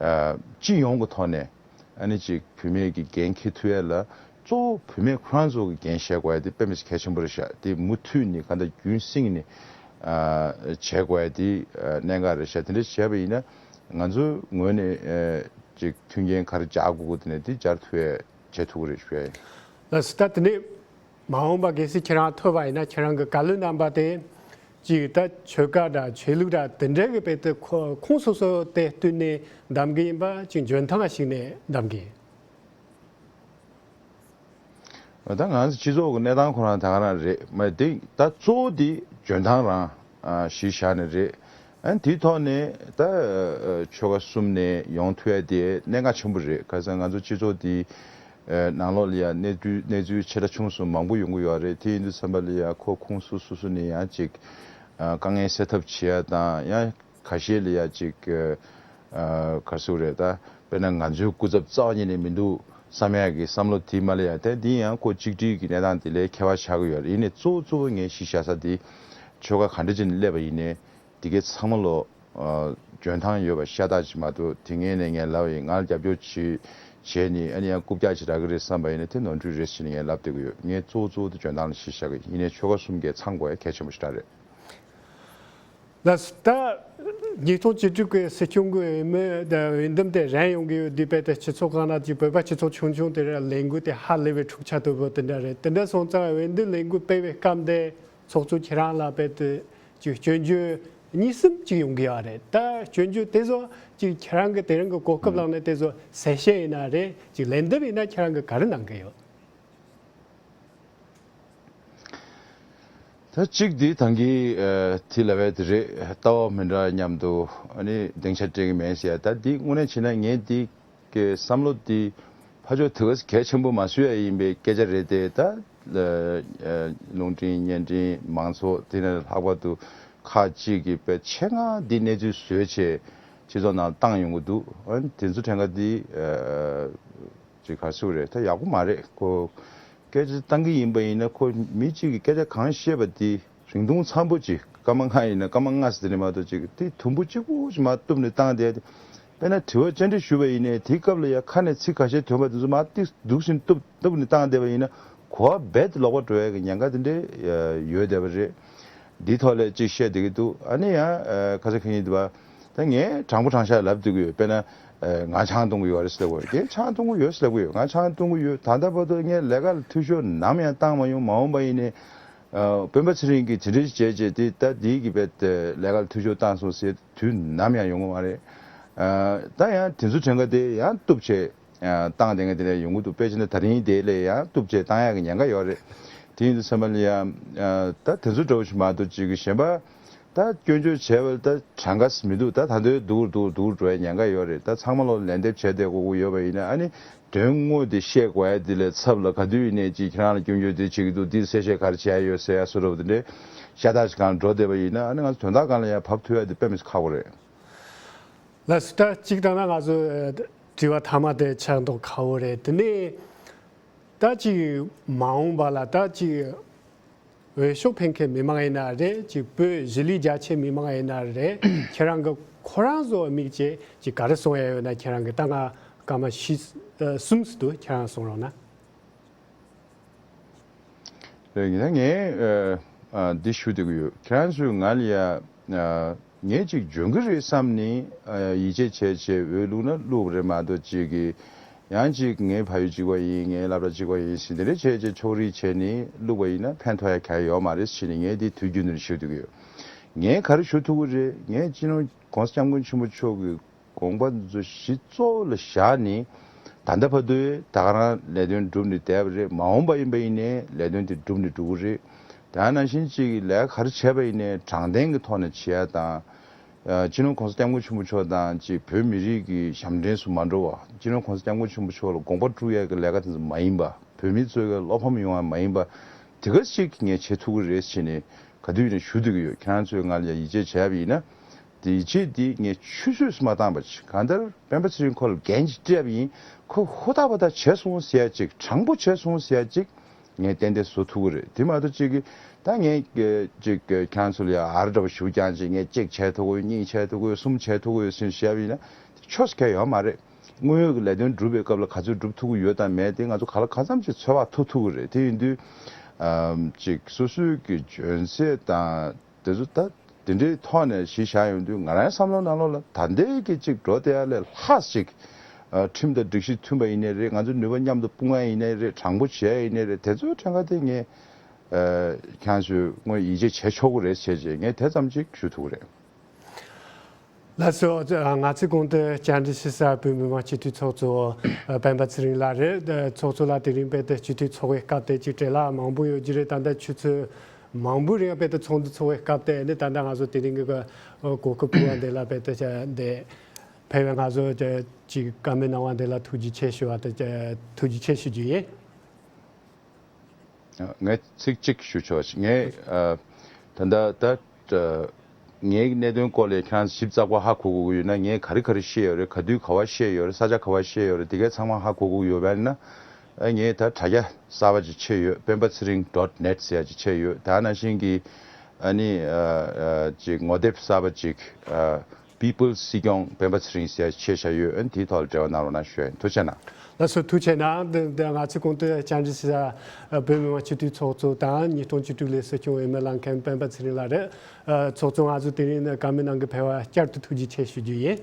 ཨ་སྤྱི་ཡོངས་ཀྱི་ཐོག་ནས་ཨ་ནི་ཅིག་བུད་མེད་ཀྱི་འགན་འཁྱེར་ཐུབ་ཡ་ལ་གཙོ་བོ་བུད་མེད་ཁོ་རང་ཚོ་གི་འགན་བཞེས་དགོས་ཡ་དེ་དཔེ་མི་སྲིད་གལ་ཆེན་པོ་རེད་ཤག་དེ་མུ་མཐུད་ནས་གང་ལྟར་རྒྱུན་བསྲིངས་ནས་ཨ་བྱེད་དགོས་ཡ་དེ་ཨ་གནད་འགག་རེད་ཤག་དེ་འདྲ་བྱས་པ་ཡིན་ན་ང་ཚོའི་ངོས་ནས་ཨ་ཅིག་མཐུན་རྐྱེན་ག་རེ་སྦྱར་དགོས་ཀྱི་འདུག་ན་དེ་སྦྱར་ཐུབ་ཡ་བྱེད་ཐུབ་ཀྱི་རེད་ཞུ་ཡ་ཡིན། ལགས་སོ། ད་དེ་ནས་མ་འོངས་པ་གལ་སྲིད་ཁྱེད་རང་ཐོབ་པ་ཡིན་ན་ཁྱེད་རང་གི་བཀའ་བློན་རྣམ་པ་དེ་ཅིག་ད་ཆོལ་ཁ་འདྲ་ཆོས་ལུགས་འདྲ་དེ་འདྲའི་གི་དཔེ་དེ་ཁོ་ཁོངས་སོ་སོ་དེ་བསྟུན་ནས་གདམ་གི་ཡིན་པ་ཅིག་འཇོན་ཐང་ཞིག་ནས་གདམ་གི་ཡིན། ད་ང་ཚོ་སྤྱི་ཚོགས་ཀྱི་གནས་སྟངས་ཁོ་རང་ད་ག་རང་རེད་མ་རེད། དེ་ད་གཙོ་བོ་དེ་འཇོན་ཐང་རང་ཨ་གཞི་བཞག་ནས་རེད། ཨ་དེའི་ཐོག་ནས་ད་ཨ་ཆོལ་ཁ་གསུམ་ནས་ཡོང་ཐུབ་ཡ་དེ་གནད་འགག་ཆེན་པོ་རེད། ག་རེ་ཟེར་ན་ང་ཚོ་སྤྱི་ཚོགས་དེའི་ཨ་ནང་ལོགས་ལ་ཡ་གནས་ཚུལ་གནས་ཚུལ་ཆེ་ཕྲ་ཆུང་གསུམ་མང་པོ་ཡོང་གི་ཡོད་རེད། དེ་ཡིན་དུས་ཙམ་པ་ལ་ཡ་ཁོ་ཁོངས་སུ་སོ་སོ་ནས་ཡང་ཅིག་ཨ་དཀའ་ངལ་སེལ་ཐབས་བྱེད་ཡ་དང་ཡང་ཁ་ཤས་ལ་ཡ་ཅིག་ཨ་ག་རེ་ཟེར་དགོས་རེད། ད་དཔེར་ན་ང་ཚོའི་སྐུ་ཚབ་རྩ་བ་ཉིད་ནས་མི་འདུག་བསམ་ཡག་གི་བསམ་བློ་དེ་མ་སླེབས་ཡ། དེ་འདི་ཡང་ཁོ་གཅིག་སྒྲིལ་གྱི་གནས་སྟངས་དེ་ལས་ཁྱད་པར་ཆགས་ཀྱི་ཡོད་རེད། ཡིན་ནའི་གཙོ་བོ་གཙོ་བོ་ངས་གཞི་བཞག་ས་དེ་ཆོལ་ཁ་ག་འདྲ་ཅིག་ནས་སླེབས་པ་ཡིན་ནའི་དེ་གའི་ཚང་མ་ལོ་ཨ་འཇོན་ཐང་ཡོད་པ་ཤ་སྟག་ཅིག་མ་གཏོགས། དེ་སྔའི་ནས་ངས་ལབ་པ་ཡིན། ང་ལ་རྒྱབ་སྐྱོར་བྱེད་བྱས་ནས་ཨ་ནི་ཡང་རྐུབ་བཀྱག་ཅིག་རག་གི་རེད་བསམ་པ་ཡིན་ན་དེ་ནོར་འཁྲུལ་རེད་ཟེར་ནས་ངས་ལབ་བསྡད་ཀྱི་ཡོད། ངས་གཙོ་བོ་གཙོ་བོ་དེ་འཇོན་ཐང་ལ་གཞི་བཞག་གི་ཡིན། ཡིན་ནའི་ཆོལ་ཁ་གསུམ་གའི་ཚང་དགོས་ཡ་གལ་ཆེན་པོ་ཞེ་དྲག་རེད། ལགས་སོ། ད་ཉིས་སྟོང་བཅུ་དྲུག་གི་སྲིད་སྐྱོང་གི་འོས་མི་དང་འོས་འདེམས་དེ་རན་ཡོང་གི་ཡོད་དུས་དཔེ་དེ་སྤྱི་ཚོགས་སྒང་ལ་ཅིག་བོད་པ་སྤྱི་ཚོགས་ཆུང་ཆུང་དེ་ར་ལས་འགུལ་དེ་ཧ་ལས་པའི་འཁྲུག་ཆ་དོད་པོ་དེ་འདྲ་རེད། དེ་འདྲ་སོང་ཙང་འོས་འདེམས་ལས་འགུལ་སྤེལ་བའི་སྐབས་འདི་ཚོགས་གཙོ་ཁྱེད་རང་ལ་དཔེ་དེ་ཅིག་སྐྱོན་བརྗོད་ གཉིས་གསུམ་ཅིག་ཡོང་གི་ཡོད་རེད། ད་སྐྱོན་བརྗོད་དེ་ཚོ་ཅིག་ཁྱེད་རང་གི་དེ་རིང་གི་གོ་སྐབས་བླངས་ནས་དེ་ཚོ་གསལ་བཤད་ཡིན་ན་རེད། ཅིག་ལན་འདེབས་ཡིན་ན་ཁྱེད་རང་གི་ག་རེ་གནང་གི་ཡོད། ད་གཅིག་འདི་ད་གིན་ཨ་དེ་ལབ་པ་དེ་རེད། ལྟ་བ་མི་འདྲ་མཉམ་དུ་ཨ་ནི་སྡིངས་ཆ་སྤྲད་ཀྱི་མེད་ཟེར་ཡ། ད་འདི་དངོས་གནས་བྱས་ན་ངས་འདི་གི་བསམ་བློ་འདི་ཕར་ཕྱོགས་དེ་ག་གལ་ཆེན་པོ་མ་བཟོ་ཡ་ཡིན་པའི་སྐད་ཆ་རེད་དེ། ད་ཨ་རླུང་འཕྲིན་བརྙན་འཕྲིན་མང་ཚོགས་དེ་ནས་ལྷག་པར་དུ་ཁག་ཅིག་གིས་དཔེ་ཆེད་མངགས་འདི་གནས་ཚུལ་བཟོས་བྱས་སྤྱི་ཚོགས་ནང་བཏང་ཡོང་གི་འདུག་ཨ་ནི་དེ་ཚོ་དྲན་ག་འདི་ཨ་ཅིག་ག་རེ་ཟེར་དགོས་རེད། ད་ཡག་པོ་མ་རེད། ཁོ་སྐད་ཆ་བཏང་གི་ཡིན་པ་ཡིན་ན་ཁོ་མི་གཅིག་གིས་སྐད་ཆ་གང་བཤད་པ་དེ་རིང་ཐུང་འཚམ་པོ་ཅིག་སྐར་མ་ལྔ་ཡིན་ན་སྐར་མ་ལྔ་ཟེར་དེ་ནས་མ་གཏོགས་ཅིག་དེ་དུམ་བུ་གཅིག་པུ་ཞིག་མར་གཏུབ་ནས་བཏང་བསྡད་དེ། དཔེར་ན་དྲི་བ་བཅར་འདྲི་ཞུས་པ་ཡིན་ནའི་དེའི་སྐབས་ལ་ཡ་ཁ་ནས་ཚིག་ཁ་ཤས་ཐོན་པ་དེ་ཚོ་མར་ཏིག་འདུག་བཞིན་གཏུབ་གཏུབ་ནས་བཏང་བསྡད་པ་ཡིན་ན་གོ་བ་རྦད་དེ་ལོག་པ་འགྲོ་ཡ་གི་ཉེན་ཁ་དེ་འདྲས་ཡོད་བསྡད་པ་རེད། འདིའི་ཐོག་ལ་ཅིག་བཤད་བསྡད་ཀྱི་འདུག་ཨ་ནི་ཡང་ཁ་སང་ཁ་ཉིན་དུ་བ་ད་ངས་དྲང་པོ་དྲང་བཞག་ལབ་བསྡད་ཀྱི་ཡོད། དཔེར་ན་ང་ཆང་འཐུང་གི་ཡོད་རེད་ཟེར་ལབ་ཀྱི་ཡོད། ངས་ཆང་འཐུང་གི་ཡོད་ཟེར་ལབ་ཀྱི་ཡོད། ང་ཆང་འཐུང་གི་ཡོད། ད་ལྟ་བར་དུ་ངས་ལས་ཀ་ལ་འཐུས་ཤོར་ནམ་ཡང་བཏང་མ་མྱོང་། མ་འོངས་པ་ཡིན་ནའི་སྤེན་པ་ཚེ་རིང་གིས་དེ་འདྲ་ཞིག་བྱས་བྱས་དེ་ད་འདིའི་གི་བེད་ལས་ཀ་ལ་འཐུས་ཤོར་བཏང་སོང་ཟེར་དུས་ནམ་ཡང་ཡོང་གི་མ་རེད། ད་ཡང་དེ་ཚོ་དྲན་ག་དེ་ཡང་གཏུབ་བྱས་བཏང་བསྡད་མཁན་དེ་འདྲ་ཡོང་གི་འདུག་དཔེ་བྱས་ན་ད་རིང་དེ་ལས་ཡང་གཏུབ་བྱས་བཏང་ཡག་གི་ཉེན་ཁ་ཡོད་རེད། དེ་ཡིན་དུས་ཚང་མ་ལ་ཡང་ད་དེ་ཚོ་འདྲ་བོ་ཞིག་མ་གཏོགས་ཅིག་གི་གཞན་པ་ད་སྐྱོན་བརྗོད་བྱས་པ་ད་གྲངས་ཀ་མི་འདུག་ད་ད་འདོད་སྡུག་སྡུག་སྡུག་འགྲོ་ཡ་ཉེན་ཁ་ཡོད་རེད། ད་ཚང་མ་ལོ་ལན་འདེབས་བྱས་བསྡད་དགོས་ཀྱི་ཡོད་པ་ཡིན་ན་ཨ་ནི་དོན་དངོས་དེ་བཤད་དགོས་ཡ་དེ་ལས་ཚབ་ལ་ག་དུས་ཡིན་ནའི་ཅིག་ཁྱེད་རང་ལ་སྐྱོན་བརྗོད་དེ་བྱེད་ཀྱི་འདུག་འདི་གསལ་བཤད་ག་རེ་བྱས་ཡ་ཡོད་ཟེར་ཡ་བཟོ་འདྲ་བོ་དེ་འདྲའི་ཤ་སྟག་ཞིག་གང་འགྲོ་བསྡད་པ་ཡིན་ན་ཨ་ནི་ང་ཚོ་དོན་དག་སྒང་ལ་ཡ་བབས་ཐུབ་ཡ་དེ་དཔེ་མི་སྲིད་ཁག་པོ་རེད། ལགས་སོ། ད་གཅིག་བཏང་ན་ང་ཚོ་ཨ་དྲི་བ་མཐའ་མ་དེ་ཆགས་མདོག་ཁ་པོ་རེད། དེ་ནས་ད་ཅིག་མ་འོངས་པ་ལ་ད་ཅིག་འོས་ཤོག་འཕེན་མཁན་མི་མང་ཡིན་ན་རེད། ཅིག་བོད་གཞིས་ལུས་རྒྱ་ཆེ་མི་མང་ཡིན་ན་རེད། ཁྱེད་རང་གི་ཁོ་རང་ཚོ་དམིགས་བྱས་ཅིག་ག་རེ་གསུང་ཡ་ཡོད་ན། ཁྱེད་རང་གི་ད་ང་སྐར་མ་བཞི་ཨ་གསུམ་ཙམ་འདུག་ཁྱེད་རང་གསུང་རོགས་གནང་། རེད། ཡིན་ན་ངས་ཨ་ཨ་འདི་ཞུ་བསྡད་ཀྱི་ཡོད། ཁྱེད་རང་ཚོས་ང་ལ་ཡ་ཨ་ངས་ཅིག་འཇོན་གྱི་རེད་བསམ་ནས་ཨ་ཡིད་ཆེས་བྱས་བྱས་འོས་བླུགས་ན་བླུགས་པ་རེད་མ་གཏོགས་ཅིག་གི་ཡང་ཅིག་ངའི་ཕ་ཡུལ་གཅིག་པ་ཡིན། ངའི་སློབ་གྲྭ་གཅིག་པ་ཡིན་ཟེར་དེ་འདྲ་བྱས་བྱས་ཕྱོགས་རིས་བྱས་ནས་བླུགས་པ་ཡིན་ན་ཕན་ཐོགས་ཡ་གང་ཡང་ཡོད་མ་རེད་ཟེར་ནས་ངས་འདི་དུས་རྒྱུན་དུ་ཞུ་བསྡད་ཀྱི་ཡོད། ངས་ག་རེ་ཞུ་ཐུབ་ཀྱི་རེད། ངས་སྤྱི་ནོར་༸གོང་ས་༸སྐྱབས་མགོན་ཆེན་པོ་མཆོག་གི་དགོངས་པ་ཚོ་གཞི་གཙོ་བོ་ལ་བཞག་ནས་ད་ལྟ་བར་དུ་ད་ག་རང་ལས་དོན་བསྒྲུབས་ནས་བསྡད་པ་རེད། མ་འོངས་པ་ཡིན་པ་ཡིན་ནའི་ལས་དོན་དེ་བསྒྲུབས་ནས་འགྲོ་གི་རེད། དེ་ནང་བཞིན་གཅིག་ལས་ཀ་ག་རེ་བྱས་པ་ཡིན་ནའི་དྲང་བདེན་གྱི་ཐོག་ནས་བྱེད་ཡ་དང་། སྤྱི་ནོར་༸གོང་ས་༸སྐྱབས་མགོན་ཆེན་པོ་མཆོག་དང་གཅིག་བོད་མི་རིགས་ཀྱི་ཞབས་འདྲེན་སུ་མ་འགྲོ་བ། སྤྱི་ནོར་༸གོང་ས་༸སྐྱབས་མགོན་ཆེན་པོ་མཆོག་ལ་དགོངས་པ་དཀྲུག་ཡ་གི་ལས་ཀ་དེ་ཚོ་མ་ཡིན་པ། བོད་མི་ཚོ་གི་བློ་ཕམ་ཡོང་བ་མ་ཡིན་པ། དེ་ག་ཞིག་ངས་བྱེད་ཐུབ་ཀྱི་རེད་ཟེར་ནས་ག་དུས་ཡིན་ན་ཞུ་བསྡད་ཀྱི་ཡོད། ཁྱེད་རང་ཚོས་ང་ལ་ཡ་ཡིད་ཆེས་བྱས་པ་ཡིན་ན། དེ་ཡིད་ཆེས་དེ་ངས་ཆུད་ཟོས་སུ་མ་བཏང་པ་ཅིག་གང་ལྟར་སྤེན་པ་ཚེ་རིང་ཁོ་ལ་འགན་ཅིག་སྤྲད་པ་ཡིན། ཁོ་ཧུར་ཐག་པ་ཐག་བྱས་སོང་ཟེར་ཡ་ཅིག་དྲང་པོ་བྱས་སོང་ཟེར་ཡ་ཅིག་ངས་ཏན་ཏན་བཟོ་ཐུབ་ཀྱི་རེད། དེ་མ་གཏོགས་ཅིག་གིས་ད་ངས་ཅིག་ཁྱེད་རང་ཚོ་ལ་ཡ་ཨར་འདྲ་བ་ཞུ་རྐྱང་ཅིག་ངས་གཅིག་བྱས་ཐུབ་ཀྱི་ཡོད། གཉིས་བྱས་ཐུབ་ཀྱི་ཡོད། གསུམ་བྱས་ཐུབ་ཀྱི་ཡོད་ཟེར་བཤད་པ་ཡིན་ན་དེ་ཆོས་སུ་ཁེལ་ཡོད་མ་རེད། དངོས་ཡོད་ཀྱི་ལས་དོན་སྒྲུབ་པའི་སྐབས་ལ་ག་ཚོད་སྒྲུབ་ཐུབ་ཀྱི་ཡོད་དང་མེད་དེ་ང་ཚོ་ག་ལ་གང་འཚམ་ཅིག་ཚོད་དཔག་ཐུབ་ཐུབ་ཀྱི་རེད། དེ་ཡིན་དུས་ཨམ་ཅིག་སོ་སོའི་གི་འཇོན་ཚད་དང་དེ་ཚོ་ད་དེ་འདྲའི་ཐོག་ནས་གཞི་བཞག་ཡོང་དུས་ང་རང་བསམ་བློ་ནང་ལོགས་ལ་ད་ལྟའི་གི་ཅིག་འགྲོ་བསྡད་ཡ་ལས་ལྷག་ཅིག་ཨ་ཁྲིམས་དང་སྒྲིག་གཞི་མཐུན་པ་ཡིན་ནའི་རེད། ང་ཚོ་ནུས་པ་མཉམ་དུ་སྤུངས་ཡ་ཡིན་ནའི་རེད། དྲང་པོ་བྱེད་ཡ་ཡིན་ནའི་རེད། དེ་ཚོའི་གྲངས་ཀ་དེ་ངས་ཨ་ཁྱེད་རང་ཚོས་དངོས་ཡིད་ཆེས་བྱེད་ཆོག་གི་རེད་བྱས་རྗེས་ངས་དེ་ཙམ་ཅིག་ཞུ་ཐུབ་ཀྱི་རེད། ལགས་སོ། ང་ཚོའི་གོང་དུ་བཅར་འདྲི་ཞུ་ས་བོད་མི་མང་སྤྱི་འཐུས་ཚོགས་གཙོ་སྤེན་པ་ཚེ་རིང་ལགས་རེད། ཚོགས་གཙོ་ལགས་དེ་རིང་རྦད་དེ་སྤྱི་འཐུས་ཚོགས་པའི་སྐབས་དེ་ཅིག་བྲེལ་བ་མང་པོ་ཡོད་ཀྱི་རེད། ད་ལྟ་ཆུ་ཚོད་མང་པོའི་རིང་རྦད་དེ་ཚོགས་འདུ་ཚོགས་པའི་སྐབས་དེ་ནི་ད་ལྟ་ང་ཚོ་དེ་རིང་གི་གོ་སྐབས་ཕུལ་བ་འདི་ལ་རྦད་དེ་འདི་ཕེབས་པའི་ང་ཚོ་ཅིག་བཀའ་མོལ་གནང་བ་འདི་ལ་ཐུགས་རྗེ་ཆེ་ཞུ་བ་དེ་ཐུགས་རྗེ་ཆེ་ཞུ་རྒྱུ་ཡིན། ངས་ཚིག་གཅིག་ཞུ་ཆོག་ངས་ཨ་ད་ལྟ་ད་ཨ་ངའི་གནད་དོན་སྐོར་ལ་ཁྱེད་རང་ཞིབ་ཚགས་པོ་ཧ་གོ་དགོས་ཀྱི་ཡོད་ན། ངས་ག་རེ་ག་རེ་བཤད་ཡོད་རེད། ག་དུས་ག་བ་བཤད་ཡོད་རེད། ས་ཆ་ག་བ་བཤད་ཡོད་རེད། དེ་གས་ཚང་མ་ཧ་གོ་དགོས་ཀྱི་ཡོད་པ་ཡིན་ན། ཨ་ངས་ད་དྲ་རྒྱ་གསར་པ་ཅིག་ཕྱེ་ཡོད། སྤེན་པ་ཚེ་རིང་dot net ཟེར་ཡ་ཅིག་ཕྱེ་ཡོད། ད་ནང་བཞིན་གྱི་ཨ་ནི་ཨ་ཨ་ཅིག་ངོ་དེབ་གསར་པ་ཅིག་ཨ། People སྲིད་སྐྱོང་སྤེན་པ་ཚེ་རིང་ཟེར་ཡ་ཆེ་ཤ་ཡོད། ཨ་ནི་དེའི་ཐོག་ལ་འབྲེལ་བ་གནང་རོགས་གནང་ཞུ་ཡ་ཡིན། ཐུགས་རྗེ་གནང་། ལགས་སོ། ཐུགས་རྗེ་གནང་། འདི་འདི་ང་ཚོའི་གོང་དུ་བཅར་འདྲི་ཞུ་ས་བོད་མི་མང་སྤྱི་འཐུས་ཚོགས་གཙོ་དང་ཉིས་སྟོང་བཅུ་དྲུག་ལོའི་སྲིད་སྐྱོང་འོས་མི་ལངས་མཁན་སྤེན་པ་ཚེ་རིང་ལགས་རེད། ཚོགས་གཙོ་ང་ཚོ་དེ་རིང་ནས་བཀའ་མོལ་གནང་གི་ཕེབས་པ་བསྐྱར་དུ་ཐུགས་རྗེ་ཆེ་ཞུ་རྒྱུ་ཡིན།